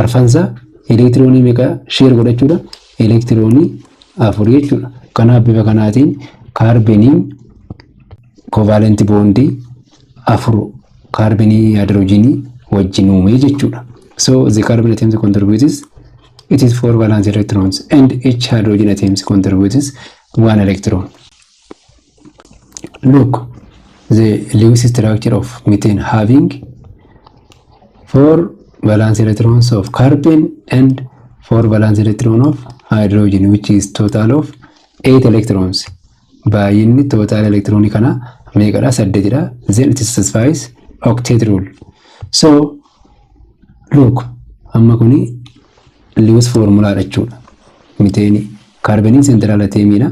Arfansaa elektiroonii meeqa share godhachuudha? Elektiroonii afur jechuudha. Kanaaf bifa kanaatiin kaarbeniin covalent bondii afur kaarbenii haayidroojinii wajjin uumee jechuudha. So the carbon atoms contributes it is four valence electrons and each hydrogen atoms contributes one electron. Look, the Lewis structure of methane having four valence electrons of carbon and four valence electron of hydrogen, which is total of eight electrons. Baay'inni total electronii kana meeqadha? Saddeetidha. Then it satisfies octet rule. So look, amma kuni Lewis formula jechuudha. Methane kaarbeniin central atomiidha.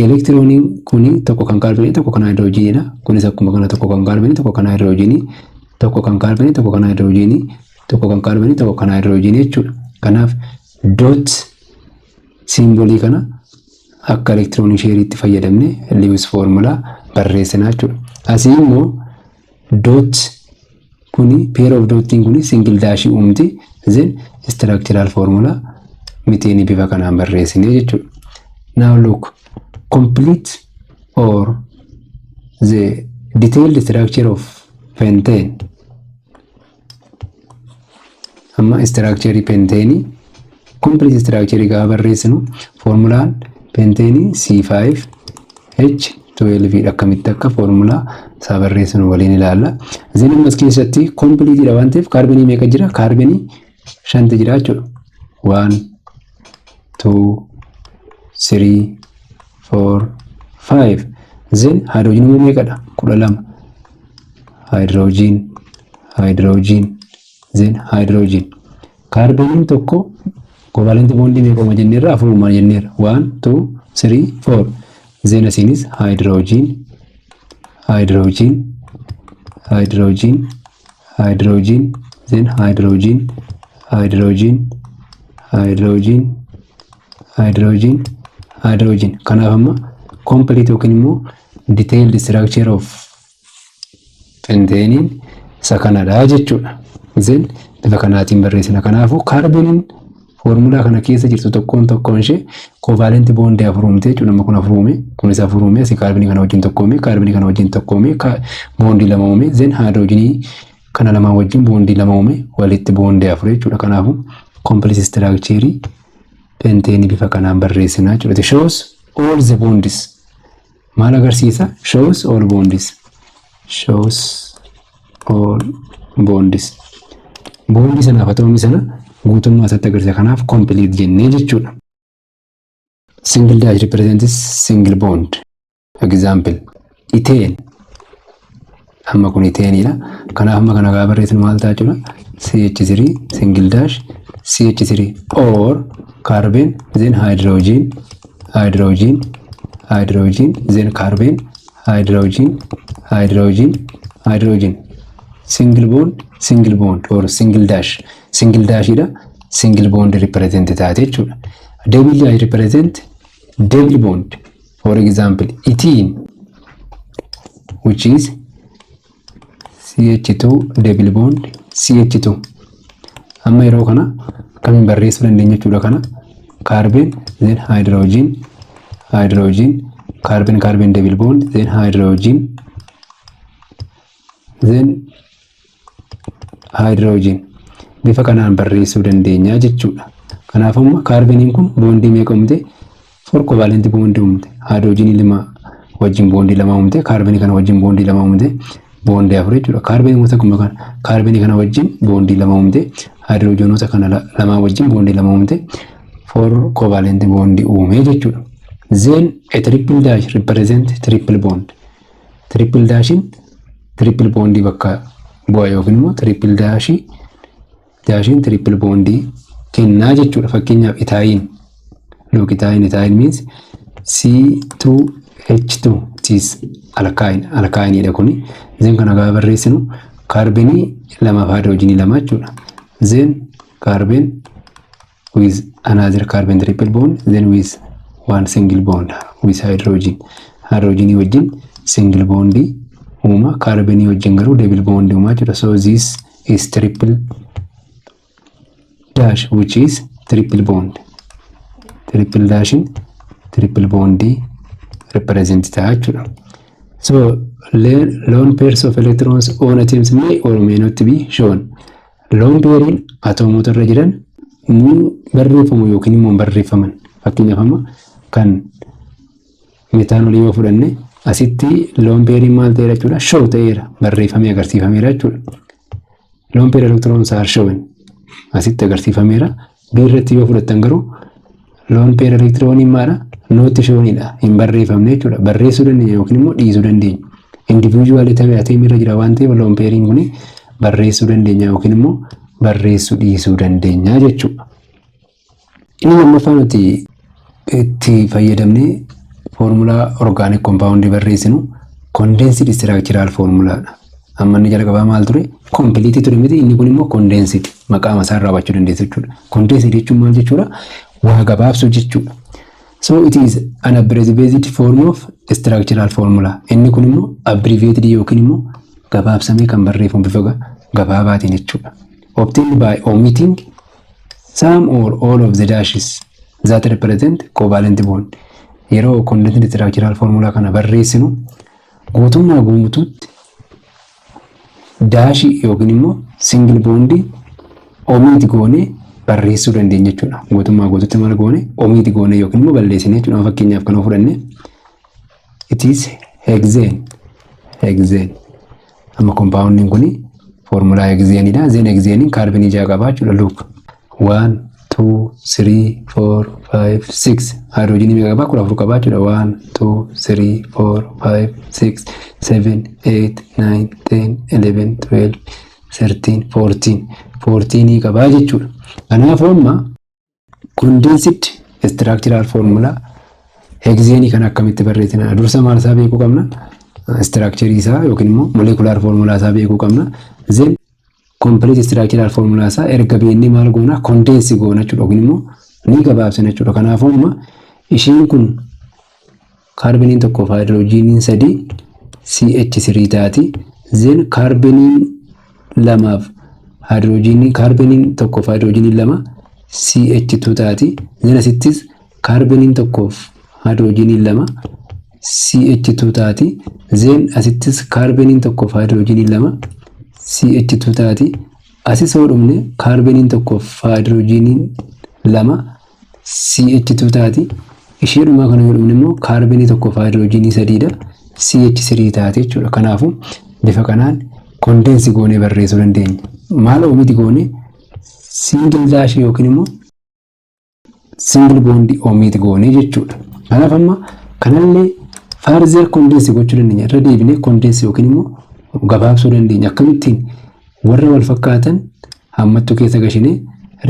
Elektirooniin kuni tokko kan kaarbenii, tokko kan haayidroojiniidha. Kunis akkuma kana tokko kan kaarbenii, tokko kan haayidroojinii, tokko kan kaarbenii, tokko kan haayidroojinii, tokko kan kaarbenii, tokko kan haayidroojinii jechuudha. Kanaaf dot symbolii kana akka elektiroonii shareiitti fayyadamne Lewis formula barreessina jechuudha. Asii immoo dot kuni, pair of dotiin kuni single dashii uumti. Then structural formula miteenii bifa kanaan barreessine jechuudha. Now look, complete or the detailed structure of pentane. Amma structure pentane, complete structure gaafa barreessinu, formulaan pentane C5 H12. Akkamitti akka formulaa isaa barreessinu waliin ilaalla. Then ammas keessatti complete dha waan ta'eef kaarbenii meeqa jira? Kaarbenii shanti jira jechuudha. 1, 2, 3, 4, 5. Then haayidroojinii immoo meeqadha? 12. hydrogen, hydrogen, then hydrogen. Kaarbooniin tokko covalent bondii meeqa uuma jenneerra? Afur uuma jenneerra. One, two, three, four. Then asiinis hydrogen, hydrogen, hydrogen, hydrogen, then hydrogen, hydrogen, hydrogen, hydrogen, hydrogen. Kanaaf amma complete yookiin immoo detailed structure of penteniin isa kanadha jechuudha. Then bifa kanaatiin barreessina. Kanaafuu kaarbooniin foormulaa kana keessa jirtu tokkoon tokkoon ishee covalent bondii afur uumte jechuudha. Amma kun afur uume, kunis afur uume, asii kaarboonii kana wajjin tokko uume, kaarboonii kana wajjin tokko uume, bondii lama uume, then haayidroojinii kana lamaan wajjin bondii lama uume, walitti bondii afur jechuudha. Kanaafuu complete structure penteenii bifa kanaan barreessina jechuudha. It shows all the bonds. Maal agarsiisa? Shows all bonds. Shows all bonds. Bondii sanaaf atoomii sana guutummaa isaatti agarsiisa. Kanaaf complete jennee jechuudha. Single dash represents single bond. Example, ethane. Amma kun ethane. Kanaaf amma kana gaafa barreessinu maal ta'a jechuudha? CH3 single dash CH3 or carbon, then hydrogen, hydrogen, hydrogen, then carbon, hydrogen, hydrogen, hydrogen. Single bond, single bond or single dash, single dashidha. Single bond represent taate jechuudha. Double dash represent double bond. For example, ethene, which is CH2 double bond CH2. Amma yeroo kana akkamiin barreessuu dandeenya jechuudha? Kana carbon, then hydrogen, hydrogen, carbon, carbon double bond, then hydrogen, then hydrogen. Bifa kanaan barreessuu dandeenya jechuudha. Kanaaf amma kaarbeniin kun bondii meeqa uumte? Four covalent bondii uumte. Haayidroojinii lama wajjin bondii lama uumte. Kaarbenii kana wajjin bondii lama uumte. Bondii afur jechuudha. Kaarbenii gosa akkuma kana kaarbenii kana wajjin bondii lama uumte. Haayidroojinoota kana lamaa wajjin bondii lama uumte. Four covalent bondii uume jechuudha. Then a triple dash represent triple bond. Triple dashin triple bondii bakka bu'a yookiin immoo triple dashii dashiin triple bondii kennaa jechuudha. Fakkeenyaaf, ethyne. Look, ethyne, ethyne means C2H2. It is alkyne. Alkyneidha kuni. Then kana gaafa barreessinu kaarbenii lamaaf haayidroojinii lama jechuudha. Then carbon with another carbon triple bond, then with one single bond with hydrogen. Hydrogenii wajjin single bondii uuma, kaarbenii wajjin garuu double bondii uumaa jechuudha. So this is triple dash, which is triple bond. Triple dashin triple bondii represent ta'a jechuudha. So lone pairs of electrons on atoms may or may not be shown. Lone pairiin atoomota irra jiran ni barreeffamu yookiin immoo hin barreeffaman. Fakkeenyaaf, amma kan meetaanolii yoo fudhanne, asitti lone pairiin maal ta'eera jechuudha? Show ta'eera, barreeffamee agarsiifameera jechuudha. Lone pair electrons are shown, asitti agarsiifameera. B irratti yoo fudhattan garuu lone pair electroniin maadha? Not shownidha, hin barreeffamne jechuudha. Barreessuu dandeenya yookiin immoo dhiisuu dandeenya. Individual atom irra jira waan ta'eef lone pairiin kun barreessuu dandeenya yookiin immoo barreessuu dhiisuu dandeenya jechuudha. Inni lammaffaa nuti itti fayyadamnee foormulaa organic compoundii barreessinu condensed structural formulaadha. Amma inni jalqabaa maal ture? Complete ture miti? Inni kun immoo condensed, maqaa masaa irraa hubachuu dandeessu jechuudha. Condensed jechuun maal jechuudha? Waa gabaabsuu jechuudha. So it is an abbreviated form of structural formula. Inni kun immoo abbreviated yookiin immoo gabaabsamee kan barreeffamu bifa gabaabaatiin jechuudha. Obtained by omitting some or all of the dashes that represent covalent bond. Yeroo condensed structural formula kana barreessinu guutummaa guutuutti dashii yookiin immoo single bondii omit goonee barreessuu dandeenya jechuudha. Guutummaa guutuutti maal goone? Omit goone yookiin immoo balleessine jechuudha. Fakkeenyaaf kan fudhanne, it is hexane. Hexane. Amma compoundiin kuni foormulaa hexaneidha. Then hexaneiin kaarbenii 6 qaba jechuudha. Look, one, two, 2, 3, 4, 5, 6. Haayidroojinii meeqa qabaa? 14 qabaa jechuudha. 1, 2, 3, 4, 5, 6, 7, 8, 9, 10, 11, 12, 13, 14. 14 qabaa jechuudha. Kanaafuu amma condensed structural formula hexaneii kana akkamitti barreessina? Dursa maal isaa beekuu qabna? Structure isaa yookiin immoo molecular formula isaa beekuu qabna. Then complete structural formula isaa erga beeknee maal goona? Condense goona jechuudha yookiin immoo ni gabaabsina jechuudha. Kanaafuu amma ishiin kun kaarboniin tokkoof haayidroojiniin sadii CH3 taati. Then kaarboniin lamaaf haayidroojinii, kaarboniin tokkoof haayidroojiniin lama CH2 taati. Then asittis kaarboniin tokkoof haayidroojiniin lama CH2 taati. Then asittis kaarboniin tokkoof haayidroojiniin lama CH2 taati. Asis yoo dhumne kaarboniin tokkoof haayidroojiniin lama CH2 taati. Ishee dhumaa kana yoo dhumne immoo kaarbonii tokkoof haayidroojinii sadiidha. CH3 taati jechuudha. Kanaafuu bifa kanaan condense goonee barreessuu dandeenya. Maal omit goone? Single dashii yookiin immoo single bondii omit goone jechuudha. Kanaaf amma kanallee further condense gochuu dandeenya. Irra deebinee condense yookiin immoo gabaabsuu dandeenya. Akkamittiin? Warra wal fakkaatan hammattuu keessa gashinee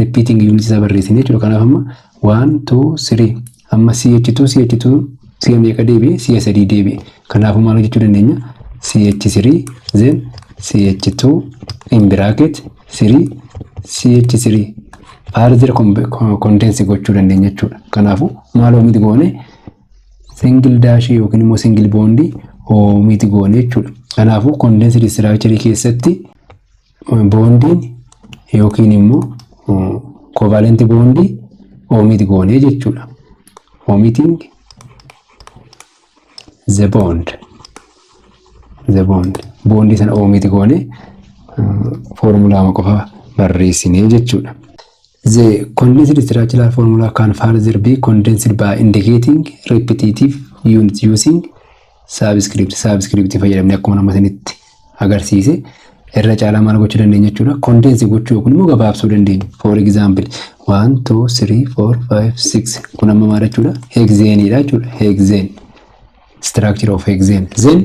repeating unit isaa barreessine jechuudha. Kanaaf amma 1, 2, 3, amma CH2 CH2 si'a meeqa deebi'e? Si'a sadii deebi'e. Kanaafuu maal jechuu dandeenya? CH3, then CH2 in bracket 3 CH3. Further condense gochuu dandeenya jechuudha. Kanaafuu maal omit goone? Single dashii yookiin immoo single bondii omit goone jechuudha. Kanaafuu condensed structure keessatti bondiin yookiin immoo covalent bondii omit goone jechuudha. Omitting the bond, the bond, bondii sana omit goone foormulaa qofa barreessinee jechuudha. The condensed structural formula can further be condensed by indicating repetitive units using subscript. Subscript fayyadamne akkuma nama sanitti agarsiise irra caalaa maal gochuu dandeenya jechuudha? Condense gochuu yookiin immoo gabaabsuu dandeenya. For example, 1, 2, 3, 4, 5, 6. Kun amma maal jechuudha? Hexaneidha jechuudha. Hexane. Structure of hexane. Then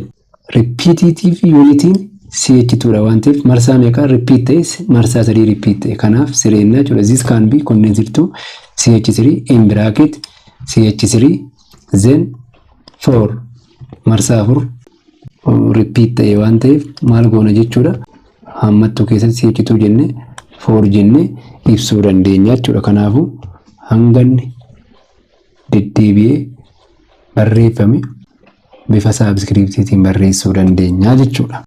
repetitive unitiin CH2 dha waan ta'eef marsaa meeqa repeat ta'e? Marsaa sadii repeat ta'e. Kanaaf sireenna jechuudha. This can be condensed to CH3 in bracket CH3, then 4. Marsaa afur repeat ta'e waan ta'eef maal goona jechuudha? Hammattuu keessatti CH2 jenne, 4 jenne ibsuu dandeenya jechuudha. Kanaafuu hanganni deddeebi'ee barreeffame bifa subscriptiitiin barreessuu dandeenya jechuudha.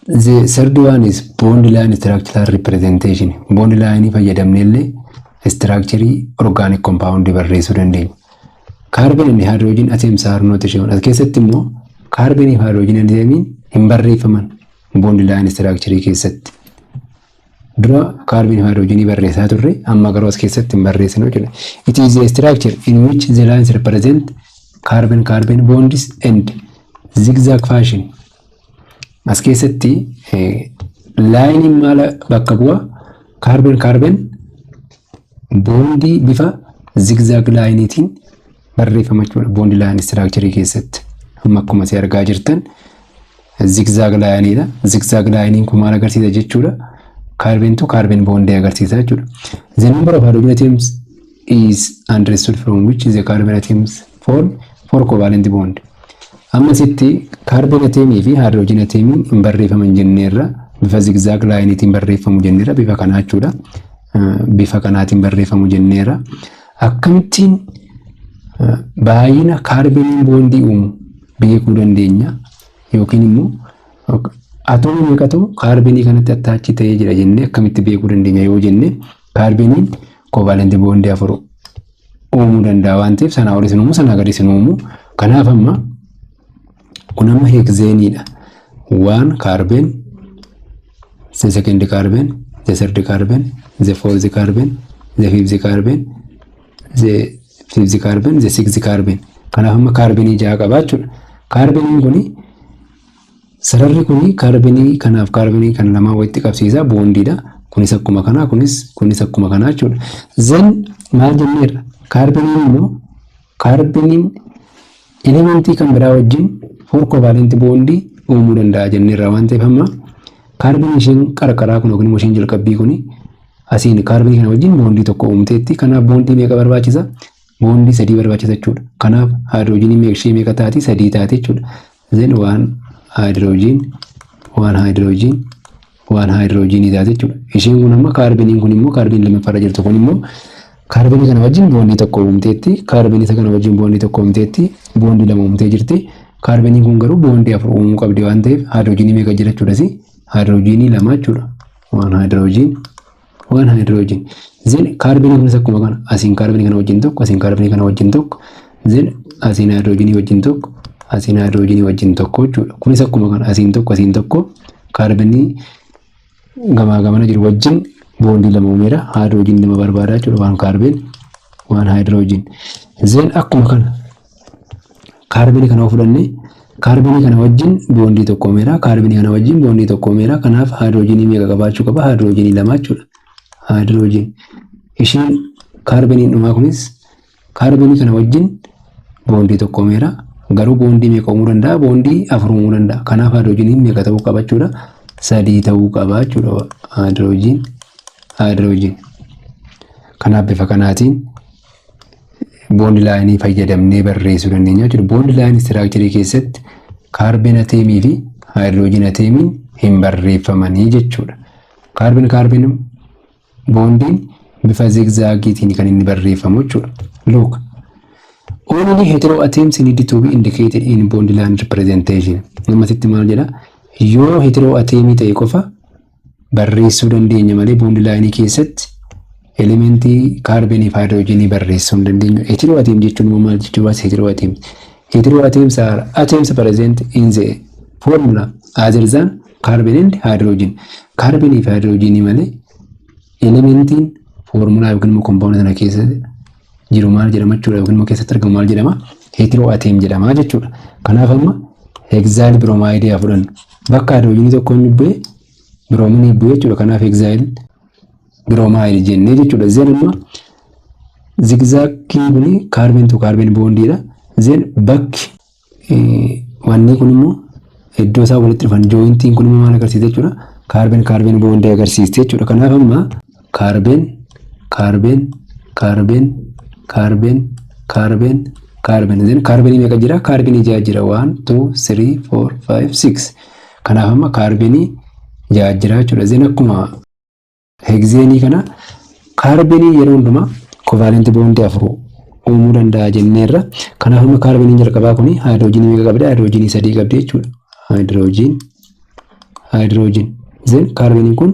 The third one is bond line structural representation. Bond line fayyadamne illee structure organic compound barreessuu dandeenya. Carbon and hydrogen atoms are not shown. As keessatti immoo carbon fi hydrogen atomiin hin barreeffaman bond line structure keessatti. Dura carbon fi hydrogen barreessaa turre, amma garuu as keessatti hin barreessinu jechuudha. It is a structure in which the lines represent carbon carbon bonds and zigzag fashion. As keessatti lineiin maal bakka bu'a? Carbon carbon bondii bifa zigzag lineiitiin barreeffama jechuudha bond line structure keessatti. Amma akkuma isin argaa jirtan zigzag lineiidha. Zigzag lineiin kun maal agarsiisa jechuudha? Carbon to carbon bondii agarsiisa jechuudha. The number of hydrogen atoms is understood from which the carbon atoms form four covalent bond. Amma sitti carbon atomii fi hydrogen atomiin hin barreeffaman jenneerra, bifa zigzag lineiitiin barreeffamu jenneerra, bifa kanaa jechuudha. Bifa kanaatiin barreeffamu jenneerra. Akkamittiin baay'ina kaarboniin bondii uumu beekuu dandeenya yookiin immoo atoomii meeqatu kaarbonii kanatti attach ta'ee jira jennee akkamitti beekuu dandeenya yoo jenne, kaarboniin covalent bondii afur uumuu danda'a waan ta'eef sanaa olis hin uumu, sanaa gadis hin uumu. Kanaaf amma kun amma hexaneiidha. One carbon, the second carbon, the third carbon, the fourth carbon, the fifth carbon, the fifth carbon, the sixth carbon. Kanaaf amma kaarbonii ja'a qaba jechuudha. Kaarboniin kuni, sararri kuni kaarbonii kanaaf kaarbonii kan lamaan walitti qabsiisa bondiidha. Kunis akkuma kanaa, kunis akkuma kanaa jechuudha. Then maal jenneerra? Kaarbeniin immoo, kaarbeniin elementii kan biraa wajjin four covalent bondii uumuu danda'a jenneerra waan ta'eef, amma kaarbeniin isheen qarqaraa kun yookiin immoo isheen jalqabbii kun asiin kaarbenii kana wajjin bondii tokko uumteetti. Kanaaf bondii meeqa barbaachisa? Bondii sadii barbaachisa jechuudha. Kanaaf haayidroojinii meeqa ishee meeqa taati? Sadii taati jechuudha. Then one hydrogen, one hydrogen, one haayidroojinii taate jechuudha. Isheen kun amma kaarbeniin kun immoo, kaarbeniin lammaffaarra jirtu kun immoo kaarbenii kana wajjin bondii tokko uumteetti. Kaarbenii isa kana wajjin bondii tokko uumteetti. Bondii lama uumtee jirti. Kaarbeniin kun garuu bondii afur uumuu qabdi waan ta'eef haayidroojinii meeqa jira jechuudha si? Haayidroojinii lama jechuudha. One hydrogen, one hydrogen. Then kaarbeniin kunis akkuma kana asiin kaarbenii kana wajjin tokko, asiin kaarbenii kana wajjin tokko, then asiin haayidroojinii wajjin tokko, asiin haayidroojinii wajjin tokko jechuudha. Kunis akkuma kana asiin tokko, asiin tokko, kaarbenii gamaa gamana jiru wajjin bondii lama uumeera. Haayidroojinii lama barbaada jechuudha. One carbon, one hydrogen. Then akkuma kana kaarbenii kana fudhannee, kaarbenii kana wajjin bondii tokko uumeera. Kaarbenii kana wajjin bondii tokko uumeera. Kanaaf haayidroojinii meeqa qabaachuu qaba? Haayidroojinii lama jechuudha. Haayidroojin. Isheen kaarbeniin dhumaa kunis kaarbenii kana wajjin bondii tokko uumeera. Garuu bondii meeqa uumuu danda'a? Bondii afur uumuu danda'a. Kanaaf haayidroojiniin meeqa ta'uu qaba jechuudha? Sadii ta'uu qaba jechuudha. Haayidroojin, haayidroojin. Kanaaf bifa kanaatiin bond lineii fayyadamnee barreessuu dandeenya jechuudha. Bond line structureii keessatti carbon atomii fi hydrogen atomiin hin barreeffamanii jechuudha. Carbon carbon bondiin bifa zigzagiitiin kan inni barreeffamu jechuudha. Look. Only heteroatoms need to be indicated in bond line representation. Ammasitti maal jedha? Yoo heteroatomii ta'e qofa barreessuu dandeenya malee bond line keessatti elementii kaarbenii fi haayidroojinii barreessuu hin dandeenyu. Heteroatom jechuun immoo maal jechuu baas heteroatom? Heteroatoms are atoms present in the formula other than carbon and hydrogen. Kaarbenii fi haayidroojinii malee elementiin foormulaa yookiin immoo compoundii sana keessa jiru maal jedhama jechuudha, yookiin immoo keessatti argamu maal jedhama? Heteroatom jedhama jechuudha. Kanaaf amma hexyl bromideii haa fudhannu. Bakka haayidroojinii tokko inni bu'ee biroominii bu'ee jechuudha. Kanaaf hexyl bromide jennee jechuudha. Then amma zigzagiin kun carbon to carbon bondiidha. Then bakki wanni kun immoo iddoo isaa walitti dhufan, jointiin kun immoo maal agarsiisa jechuudha? Carbon carbon bondii agarsiiste jechuudha. Kanaaf amma carbon, carbon, carbon, carbon, carbon, carbon. Then kaarbenii meeqa jira? Kaarbenii ja'a jira. One, two, three, four, five, six. Kanaaf amma kaarbenii ja'a jira jechuudha. Then akkuma hexaneii kana kaarbenii yeroo hundumaa covalent bondii afur uumuu danda'a jenneerra. Kanaaf amma kaarbeniin jalqabaa kun haayidroojinii meeqa qabdi? Haayidroojinii sadii qabdi jechuudha. Hydrogen, hydrogen. Then kaarbeniin kun,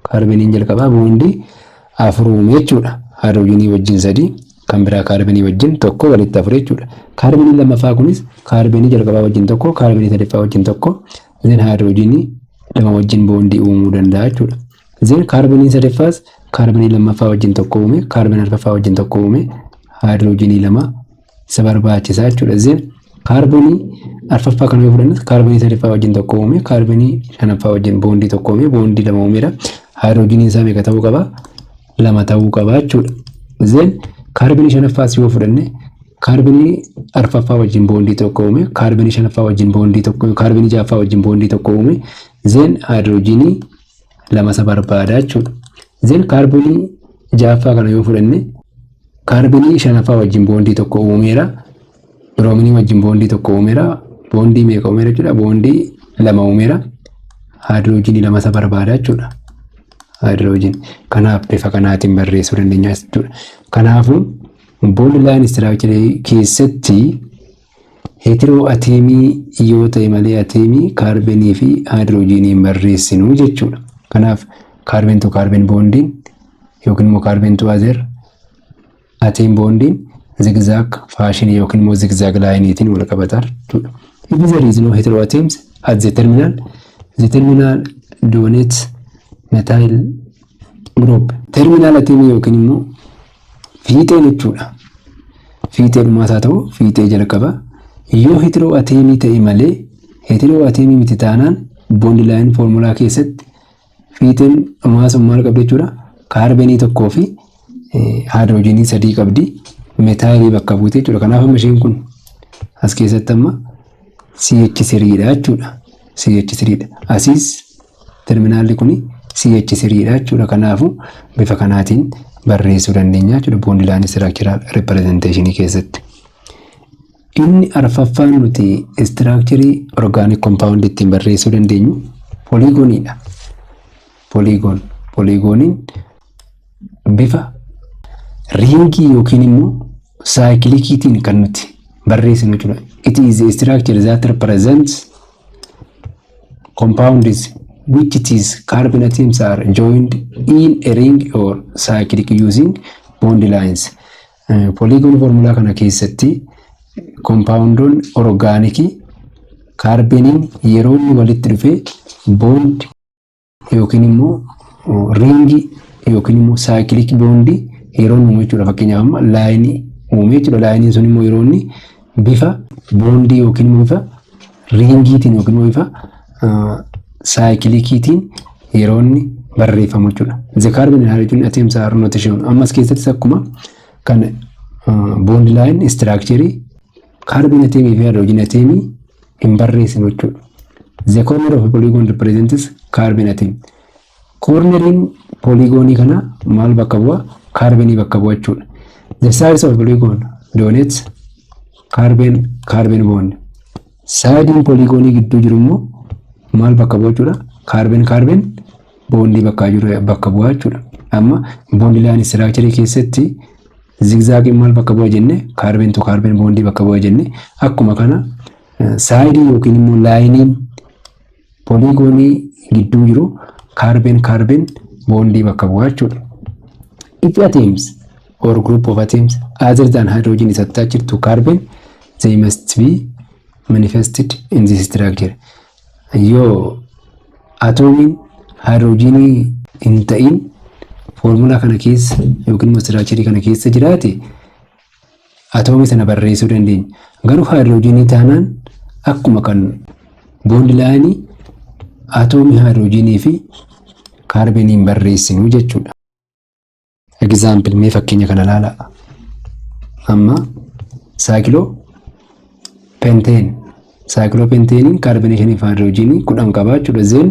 kaarbeniin jalqabaa bondii afur uume jechuudha. Haayidroojinii wajjin sadii, kan biraa kaarbenii wajjin tokko, walitti afur jechuudha. Kaarbeniin lammaffaa kunis kaarbenii jalqabaa wajjin tokko, kaarbenii sadaffaa wajjin tokko, then haayidroojinii lama wajjin bondii uumuu danda'a jechuudha. Then kaarbeniin sadaffaas kaarbenii lammaffaa wajjin tokko uume, kaarbenii arfaffaa wajjin tokko uume, haayidroojinii lama isa barbaachisaa jechuudha. Then kaarboonii arfaffaa kana yoo fudhannes kaarboonii sadaffaa wajjin tokko uume, kaarboonii shanaffaa wajjin bondii tokko uume, bondii lama uumeera. Haayidroojiniin isaa meeqa ta'uu qaba? Lama ta'uu qaba jechuudha. Then kaarboonii shanaffaas yoo fudhanne, kaarboonii arfaffaa wajjin bondii tokko uume, kaarboonii shanaffaa wajjin bondii tokko, kaarboonii ja'affaa wajjin bondii tokko uume, then haayidroojinii lama isa barbaada jechuudha. Then kaarboonii ja'affaa kana yoo fudhanne, kaarboonii shanaffaa wajjin bondii tokko uumeera. Biroominii wajjin bondii tokko uumeera. Bondii meeqa uumeera jechuudha? Bondii lama uumeera. Haayidroojinii lama isa barbaada jechuudha. Haayidroojin. Kanaaf bifa kanaatiin barreessuu dandeenya jechuudha. Kanaafuu bond line structureii keessatti heteroatomii yoo ta'e malee atomii kaarbenii fi haayidroojinii hin barreessinu jechuudha. Kanaaf carbon to carbon bondiin yookiin immoo carbon to other atom bondiin zigzag fashionii yookiin immoo zigzag lineiitiin wal qabata jechuudha. If there is no heteroatoms at the terminal, the terminal donates methyl group. Terminal atomii yookiin immoo fiixeen jechuudha. Fiixee dhumaas haa ta'u fiixee jalqaba. Yoo heteroatomii ta'e malee heteroatomii miti taanaan bond line formulaa keessatti Fiixeen dhumaa sun maal qabdi jechuudha? Kaarbenii tokkoo fi haayidroojinii sadii qabdi. Metaayilii bakka buute jechuudha. Kanaaf amma isheen kun as keessatti amma CH3 dha jechuudha. CH3 dha. Asiis terminaalli kun CH3 dha jechuudha. Kanaafuu bifa kanaatiin barreessuu dandeenya jechuudha bond line structural representation keessatti. Inni arfaffaan nuti structure organic compound ittiin barreessuu dandeenyu polygonidha. Polygon. Polygoniin bifa ringii yookiin immoo cycliciitiin kan nuti barreessinu jechuudha. It is a structure that represents compounds which it is carbon atoms are joined in a ring or cyclic using bond lines. Polygon formulaa kana keessatti compoundoon organicii kaarbeniin yeroo inni walitti dhufee bond yookiin immoo ringii yookiin immoo cyclic bondii yeroo inni uumu jechuudha. Fakkeenyaaf amma lineii uume jechuudha. Lineiin sun immoo yeroo inni bifa bondii yookiin immoo bifa ringiitiin yookiin immoo bifa cycliciitiin yeroo inni barreeffamu jechuudha. The carbon and hydrogen atoms are not shown. Ammas keessattis akkuma kan bond line structure carbon atomii fi hydrogen atomii hin barreessinu jechuudha. The corner of a polygon represents carbon atom. Corneriin polygonii kana maal bakka bu'a? Kaarbenii bakka bu'a jechuudha. The sides of a polygon denotes carbon carbon bond. Sideiin polygonii gidduu jiru immoo maal bakka bu'a jechuudha? Carbon carbon bondii bakka jiru bakka bu'a jechuudha. Amma bond line structure keessatti zigzagiin maal bakka bu'a jenne? Carbon to carbon bondii bakka bu'a jenne. Akkuma kana sideii yookiin immoo lineiin polygonii gidduu jiru carbon carbon bondii bakka bu'a jechuudha. If atoms or group of atoms other than hydrogen is attached to carbon, they must be manifested in this structure. Yoo atoomiin haayidroojinii hin ta'in foormulaa kana keessa yookiin immoo structure kana keessa jiraate, atoomii sana barreessuu dandeenya. Garuu haayidroojinii taanaan akkuma kan bond lineii atoomii haayidroojinii fi kaarbeniin barreessinu jechuudha. Example, mee fakkeenya kana ilaalaa. Amma cyclopentane. Cyclopentaneiin kaarbenii shanii fi haayidroojinii 10 qaba jechuudha. Then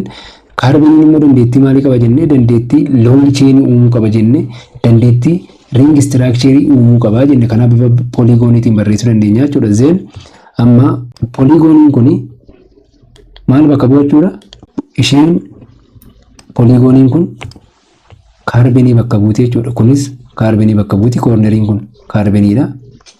kaarbeniin immoo dandeettii maalii qaba jennee? Dandeettii long chainii uumuu qaba jennee, dandeettii ring structureii uumuu qaba jenne. Kanaaf bifa polygoniitiin barreessuu dandeenya jechuudha. Then amma polygoniin kuni maal bakka bu'a jechuudha? Isheen polygoniin kun kaarbenii bakka buute jechuudha. Kunis kaarbenii bakka buuti. Corneriin kun kaarbeniidha.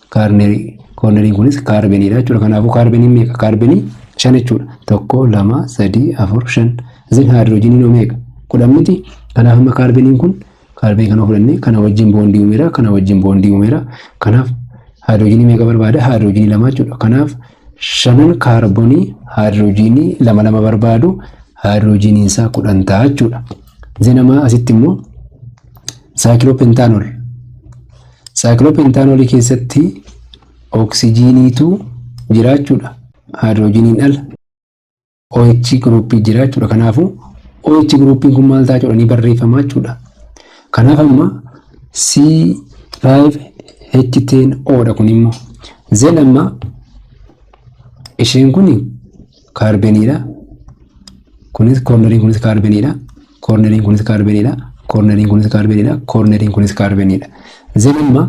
Corneriin kunis kaarbeniidha jechuudha. Kanaafuu kaarbeniin meeqa? Kaarbenii shan jechuudha. Tokko, lama, sadii, afur, shan. Then haayidroojiniin hoo meeqa? 10 miti. Kanaaf amma kaarbeniin kun kaarbenii kana fudhannee kana wajjin bondii uumeera. Kana wajjin bondii uumeera. Kanaaf haayidroojinii meeqa barbaada? Haayidroojinii lama jechuudha. Kanaaf shanan kaarbonii haayidroojinii lama lama barbaadu, haayidroojiniin isaa 10 ta'a jechuudha. Then amma asitti immoo cyclopentanol. Cyclopentanolii keessatti oksijiiniitu jira jechuudha. Haayidroojiniin ala OH groupii jira jechuudha. Kanaafuu OH groupiin kun maal ta'a jechuudha? Ni barreeffama jechuudha. Kanaaf amma C5H10O dha kun immoo. Then amma isheen kun kaarbeniidha. Kunis corneriin kunis kaarbeniidha. Corneriin kunis kaarbeniidha. Corneriin kunis kaarbeniidha. Corneriin kunis kaarbeniidha. Then amma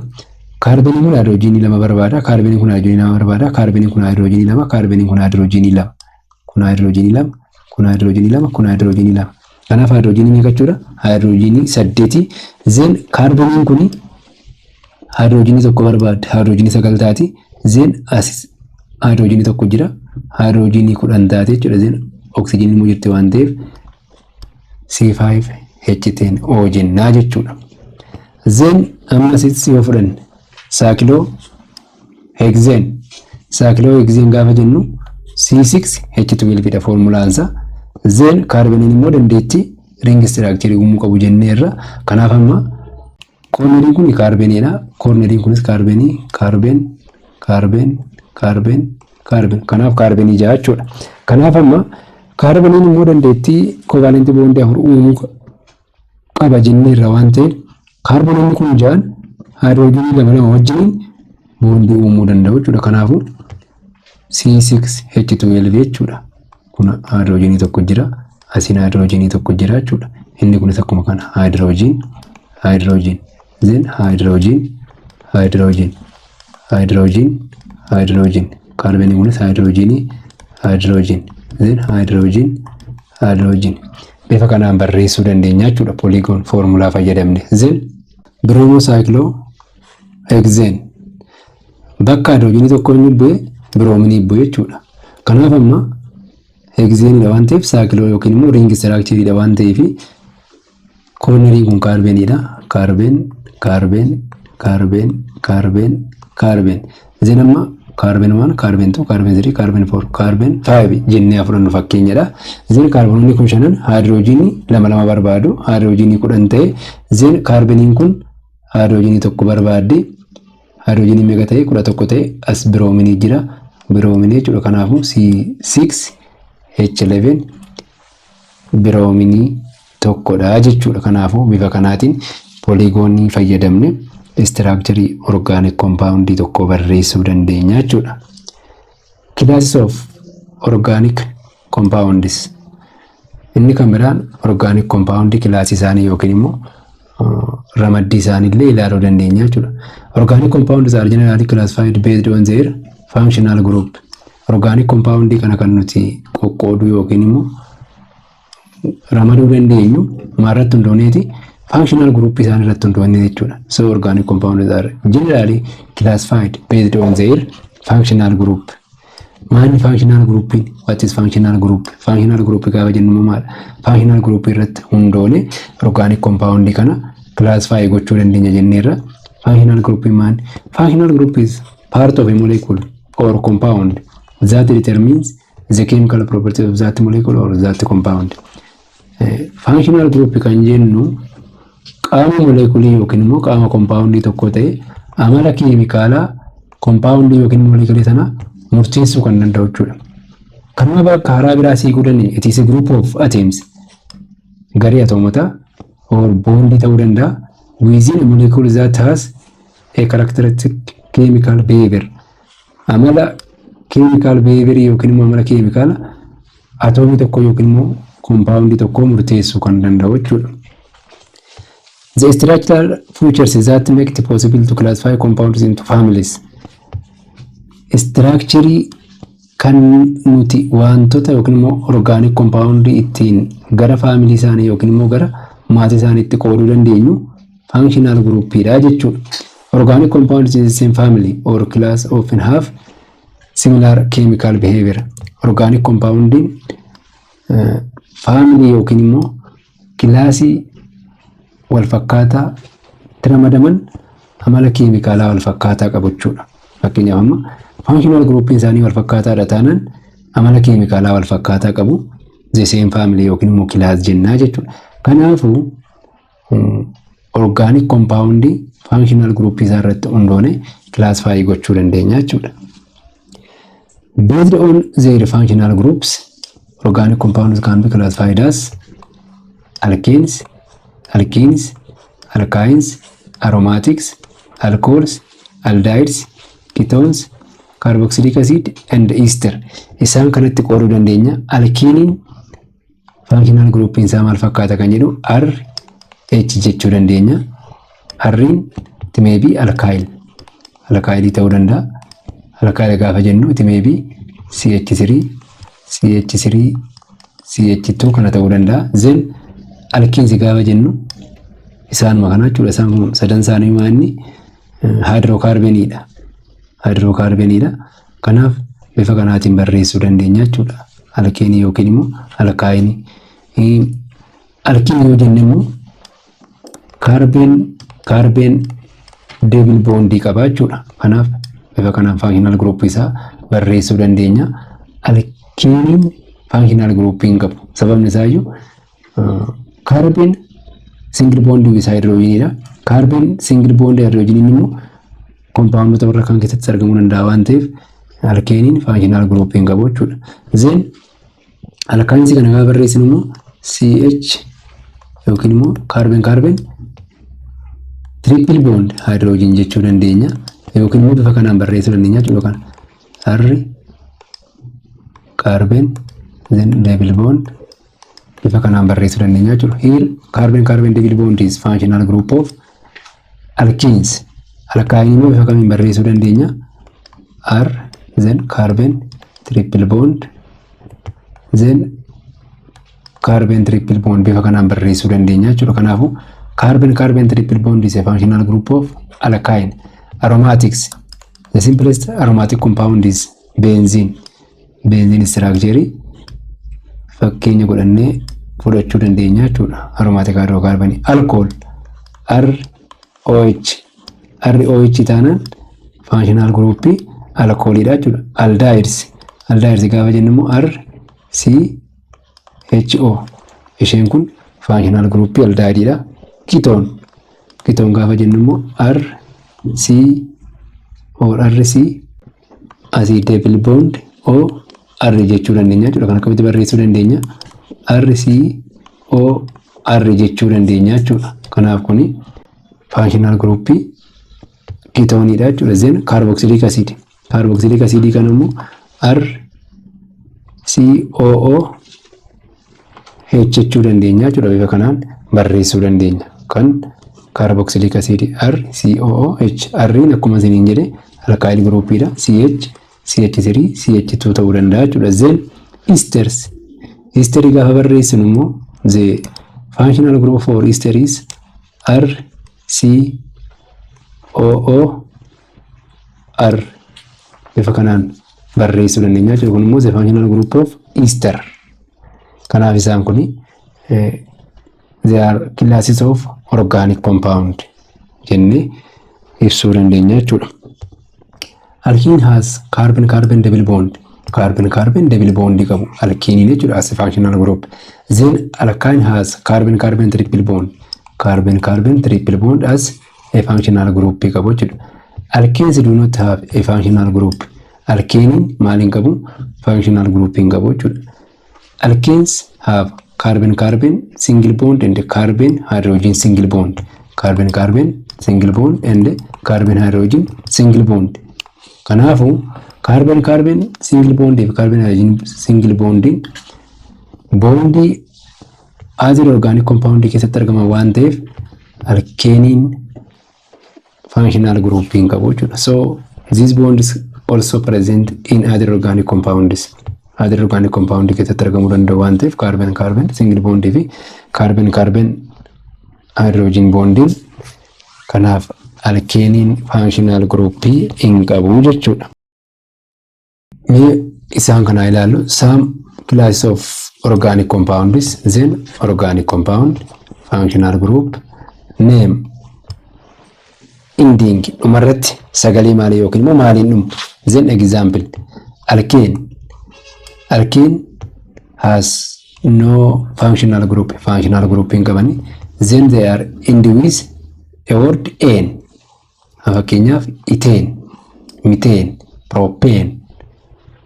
kaarbeniin kun haayidroojinii lama barbaada. Kaarbeniin kun haayidroojinii lama barbaada. Kaarbeniin kun haayidroojinii lama. Kaarbeniin kun haayidroojinii lama. Kun haayidroojinii lama. Kun haayidroojinii lama. Kun haayidroojinii lama. Kanaaf haayidroojinii meeqa jechuudha? Haayidroojinii saddeeti. Then kaarbeniin kun haayidroojinii tokko barbaadde. Haayidroojinii sagal taati. Then as haayidroojinii tokko jira. Haayidroojinii 10 taate jechuudha. Then oksijiinii immoo jirti waan ta'eef C5H10O jennaa jechuudha. Then amma asitti yoo fudhanne cyclohexane. Cyclohexane gaafa jennu C6H12 dha foormulaan isaa. Then kaarboniin immoo dandeettii ring structureii uumuu qabu jenneerra. Kanaaf amma corneriin kun kaarbeniidha. Corneriin kunis kaarbenii, carbon, carbon, carbon, carbon. Kanaaf kaarbenii ja'a jechuudha. Kanaaf amma Kaarboniin immoo dandeettii covalent bondii afur uumuu qaba jenneerra waan ta'eef, kaarbonoonni kun ja'an haayidroojinii lama lama wajjin bondii uumuu danda'u jechuudha. Kanaafuu C6H12 jechuudha. Kun haayidroojinii tokko jira. Asiin haayidroojinii tokko jira jechuudha. Inni kunis akkuma kana haayidroojiin, haayidroojiin, then haayidroojiin, haayidroojiin, haayidroojiin, haayidroojiin. Kaarboniin kunis haayidroojinii, haayidroojiin, then haayidroojiin, haayidroojiin. Bifa kanaan barreessuu dandeenya jechuudha polygon formula fayyadamne. Then bromocyclohexane bakka haayidroojinii tokko inni bu'e biroominii bu'e jechuudha. Kanaaf amma hexaneiidha waan ta'eef, cyclo yookiin immoo ring structureiidha waan ta'eef, corneriin kun kaarbeniidha. Carbon, carbon, carbon, carbon, carbon. Then amma carbon 1, carbon 2, carbon 3, carbon 4, carbon 5 jennee fudhannu fakkeenyadha. Then kaarbonoonni kun shanan haayidroojinii lama lama barbaadu. Haayidroojinii 10 ta'e. Then kaarbeniin kun haayidroojinii tokko barbaadde. Haayidroojinii meeqa ta'e? 11 ta'e. As biroominii jira. Biroominii jechuudha. Kanaafuu C6 H11 biroominii tokkodha jechuudha. Kanaafuu bifa kanaatiin polygonii fayyadamne structureii organic compoundii tokko barreessuu dandeenya jechuudha. Classes of organic compounds. Inni kan biraan organic compoundii classii isaanii yookiin immoo ramaddii isaanii illee ilaaluu dandeenya jechuudha. Organic compounds are generally classified based on their functional group. Organic compoundii kana kan nuti qoqqooduu yookiin immoo ramaduu dandeenyu maalirratti hundoofneeti? Functional group isaan irratti hundoofne jechuudha. So organic compounds are generally classified based on their functional group. Maali functional groupiin? What is functional group? Functional group gaafa jennu immoo maal? Functional group irratti hundoone organic compound kana classify gochuu dandeenya jenneerra. Functional group maal? Functional group is part of a molecule or compound that determines the chemical property of that molecule or that compound. Functional group kan jennu qaama molekulii yookiin immoo qaama compoundii tokko ta'e amala keemikaalaa compoundii yookiin molekulii sana murteessuu kan danda'u jechuudha. Kanuma bakka karaa biraa siiquu dandeenya. It is a group of atoms, garee atoomotaa, or bondii ta'uu danda'a, within a molecule that has a characteristic chemical behavior. Amala chemical behavior yookiin immoo amala keemikaala atoomii tokko yookiin immoo compoundii tokko murteessuu kan danda'u jechuudha. The structural features that make it possible to classify compounds into families. Structure kan nuti wantoota yookiin immoo organic compound ittiin gara familyii isaanii yookiin immoo gara maatii isaaniitti qooduu dandeenyu functional groupidha jechuudha. Organic compounds in the same family or class often have similar chemical behavior. Organic compoundiin familyii yookiin immoo classii wal fakkaataa itti ramadaman amala keemikaalaa wal fakkaataa qabu jechuudha. Fakkeenyaaf amma functional groupiin isaanii wal fakkaataadha taanaan amala keemikaalaa wal fakkaataa qabu, the same family yookiin immoo class jennaa jechuudha. Kanaafuu organic compoundii functional groupii isaa irratti hundoone classify gochuu dandeenya jechuudha. Based on their functional groups, organic compounds can be classified as alkanes, alkenes, alkynes, aromatics, alcohols, aldehydes, ketones, carboxylic acid and ester. Isaan kanatti qooduu dandeenya. Alkeneiin functional groupiin isaa maal fakkaata kan jedhu R H jechuu dandeenya. R'n it may be alkyl. Alkylii ta'uu danda'a. Alkyl gaafa jennu it may be CH3, CH3, CH2 kana ta'uu danda'a. Then alkenes gaafa jennu isaanuma kana jechuudha. Isaan kun sadan isaanii maanni hydrocarboniidha. Hydrocarboniidha. Kanaaf bifa kanaatiin barreessuu dandeenya jechuudha. Alkeneii yookiin immoo alkyneii. Alkene yoo jenne immoo carbon carbon double bondii qaba jechuudha. Kanaaf bifa kanaan functional groupii isaa barreessuu dandeenya. Alkeneiin functional groupii hin qabu. Sababni isaayyuu carbon single bondii isaa hydrogeniidha. Carbon single bondii hydrogeniin immoo compoundota warra kaan keessatti argamuu danda'a waan ta'eef, alkeneiin functional groupii hin qabu jechuudha. Then Alkynes kana gaafa barreessinu immoo CH yookiin immoo carbon carbon triple bond hydrogen jechuu dandeenya. Yookiin immoo bifa kanaan barreessuu dandeenya jechuudha kana. R carbon, then double bond, bifa kanaan barreessuu dandeenya jechuudha. Here carbon carbon double bond is functional group of alkenes. Alkyne immoo bifa kamiin barreessuu dandeenya? R, then carbon triple bond, then carbon triple bond, bifa kanaan barreessuu dandeenya jechuudha. Kanaafuu carbon carbon triple bond is a functional group of alkyne. Aromatics. The simplest aromatic compound is benzene. Benzene structure fakkeenya godhannee fudhachuu dandeenya jechuudha. Aromatic hydrocarbon. Alcohol, R OH, R OH taanaan functional group alkooliidha jechuudha. Aldehydes. Aldehydes gaafa jennu immoo R C H O, isheen kun functional group aldehydeidha. Ketone. Ketone gaafa jennu immoo R C or R C asii double bond O R jechuu dandeenya jechuudha. Kan akkamitti barreessuu dandeenya? R C O R jechuu dandeenya jechuudha. Kanaaf kuni functional group ketooniidha jechuudha. Then carboxylic acid. Carboxylic acid kan immoo R C O O H jechuu dandeenya jechuudha. Bifa kanaan barreessuu dandeenya. Kan carboxylic acid R C O O H. R'n akkuma isiniin jedhe alkyl groupiidha. CH, CH3, CH2 ta'uu danda'a jechuudha. Then esters. Esterii gaafa barreessinu immoo the functional group for ester is R C O O R, bifa kanaan barreessuu dandeenya jechuudha. Kun immoo the functional group of ester. Kanaaf isaan kuni they are classes of organic compound jennee ibsuu dandeenya jechuudha. Alkene has carbon carbon double bond. Carbon carbon double bond qabu alkene jechuudha as a functional group. Then alkyne has carbon carbon triple bond. Carbon carbon triple bond as a functional group qabu jechuudha. Alkenes do not have a functional group. Alkene maal hin qabu? Functional group hin qabu jechuudha. Alkenes have carbon carbon single bond and carbon hydrogen single bond. Carbon carbon single bond and carbon hydrogen single bond. Kanaafuu carbon carbon single bond fi carbon hydrogen single bondiin bondii other organic compound keessatti argaman waan ta'eef alkeeniin functional group hin qabu jechuudha. So these bonds also present in other organic compounds. Other organic compound keessatti argamuu danda'u waan ta'eef carbon carbon single bond fi carbon carbon hydrogen bondiin, kanaaf alkeeniin functional group hin qabu jechuudha. Mee isaan kana ilaallu. Some classes of organic compounds, then organic compound, functional group, name, ending, dhumarratti sagalee maalii yookiin immoo maaliin dhumu, then example. Alkane. Alkane has no functional group. Functional group hin qabani. Then they are end with a word ane. Fakkeenyaaf ethane, methane, propane,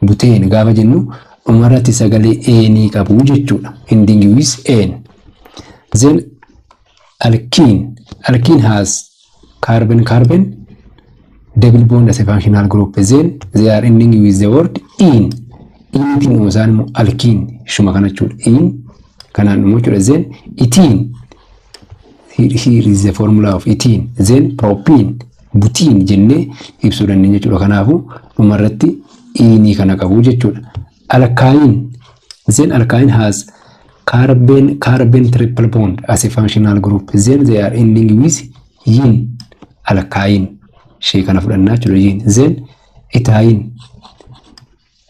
butane gaafa jennu dhumarratti sagalee eenii qabu jechuudha. Ending with ane. Then alkene. Alkene has carbon carbon double bond as a functional group. Then they are ending with the word ene. Enitiin dhumu isaan immoo alkene shuma kana jechuudha. Ene kanaan dhumu jechuudha. Then ethene. Here is the formula of ethene. Then propene, butene jennee ibsuu dandeenya jechuudha. Kanaafuu dhumarratti enii kana qabu jechuudha. Alkyne. Then alkyne has carbon carbon triple bond as a functional group. Then they are ending with yne. Alkyne ishee kana fudhannaa jechuudha, yne. Then ethyne,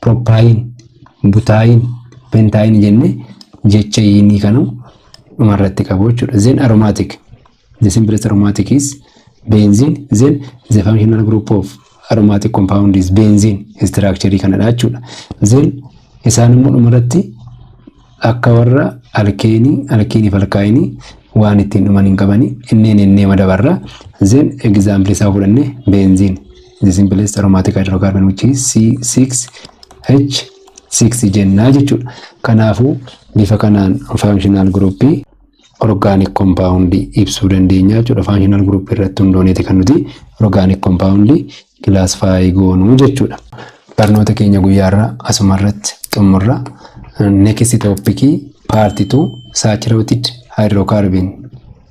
propyne, butyne, pentyne jennee jecha yinii kana dhumarratti qabu jechuudha. Then aromatic. The simplest aromatic is benzene. Then the functional group of aromatic compound is benzene. Structure kanadha jechuudha. Then isaan immoo dhumarratti akka warra alkeenii, alkeenii fi alkaayinii waan ittiin dhuman hin qabani. Inneen innee madabarra. Then example isaa fudhanne, benzene. The simplest aromatic hydrocarbon, which is C6H 6 jennaa jechuudha. Kanaafuu bifa kanaan functional groupii organic compound ibsuu dandeenya jechuudha. Functional group irratti hundooneeti kan nuti organic compound classify goonuu jechuudha. Barnoota keenya guyyaarraa asuma irratti xumurra. Next topic, part 2, saturated hydrocarbon,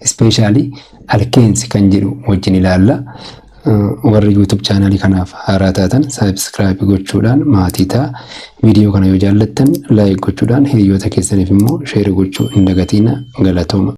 especially alkanes kan jedhu wajjin ilaalla. Warri YouTube channelii kanaaf haaraa taatan subscribe gochuudhaan maatii ta'a. Viidiyoo kana yoo jaallattan like gochuudhaan, hiriyoota keessaniif immoo share gochuu hin dagatina. Galatooma.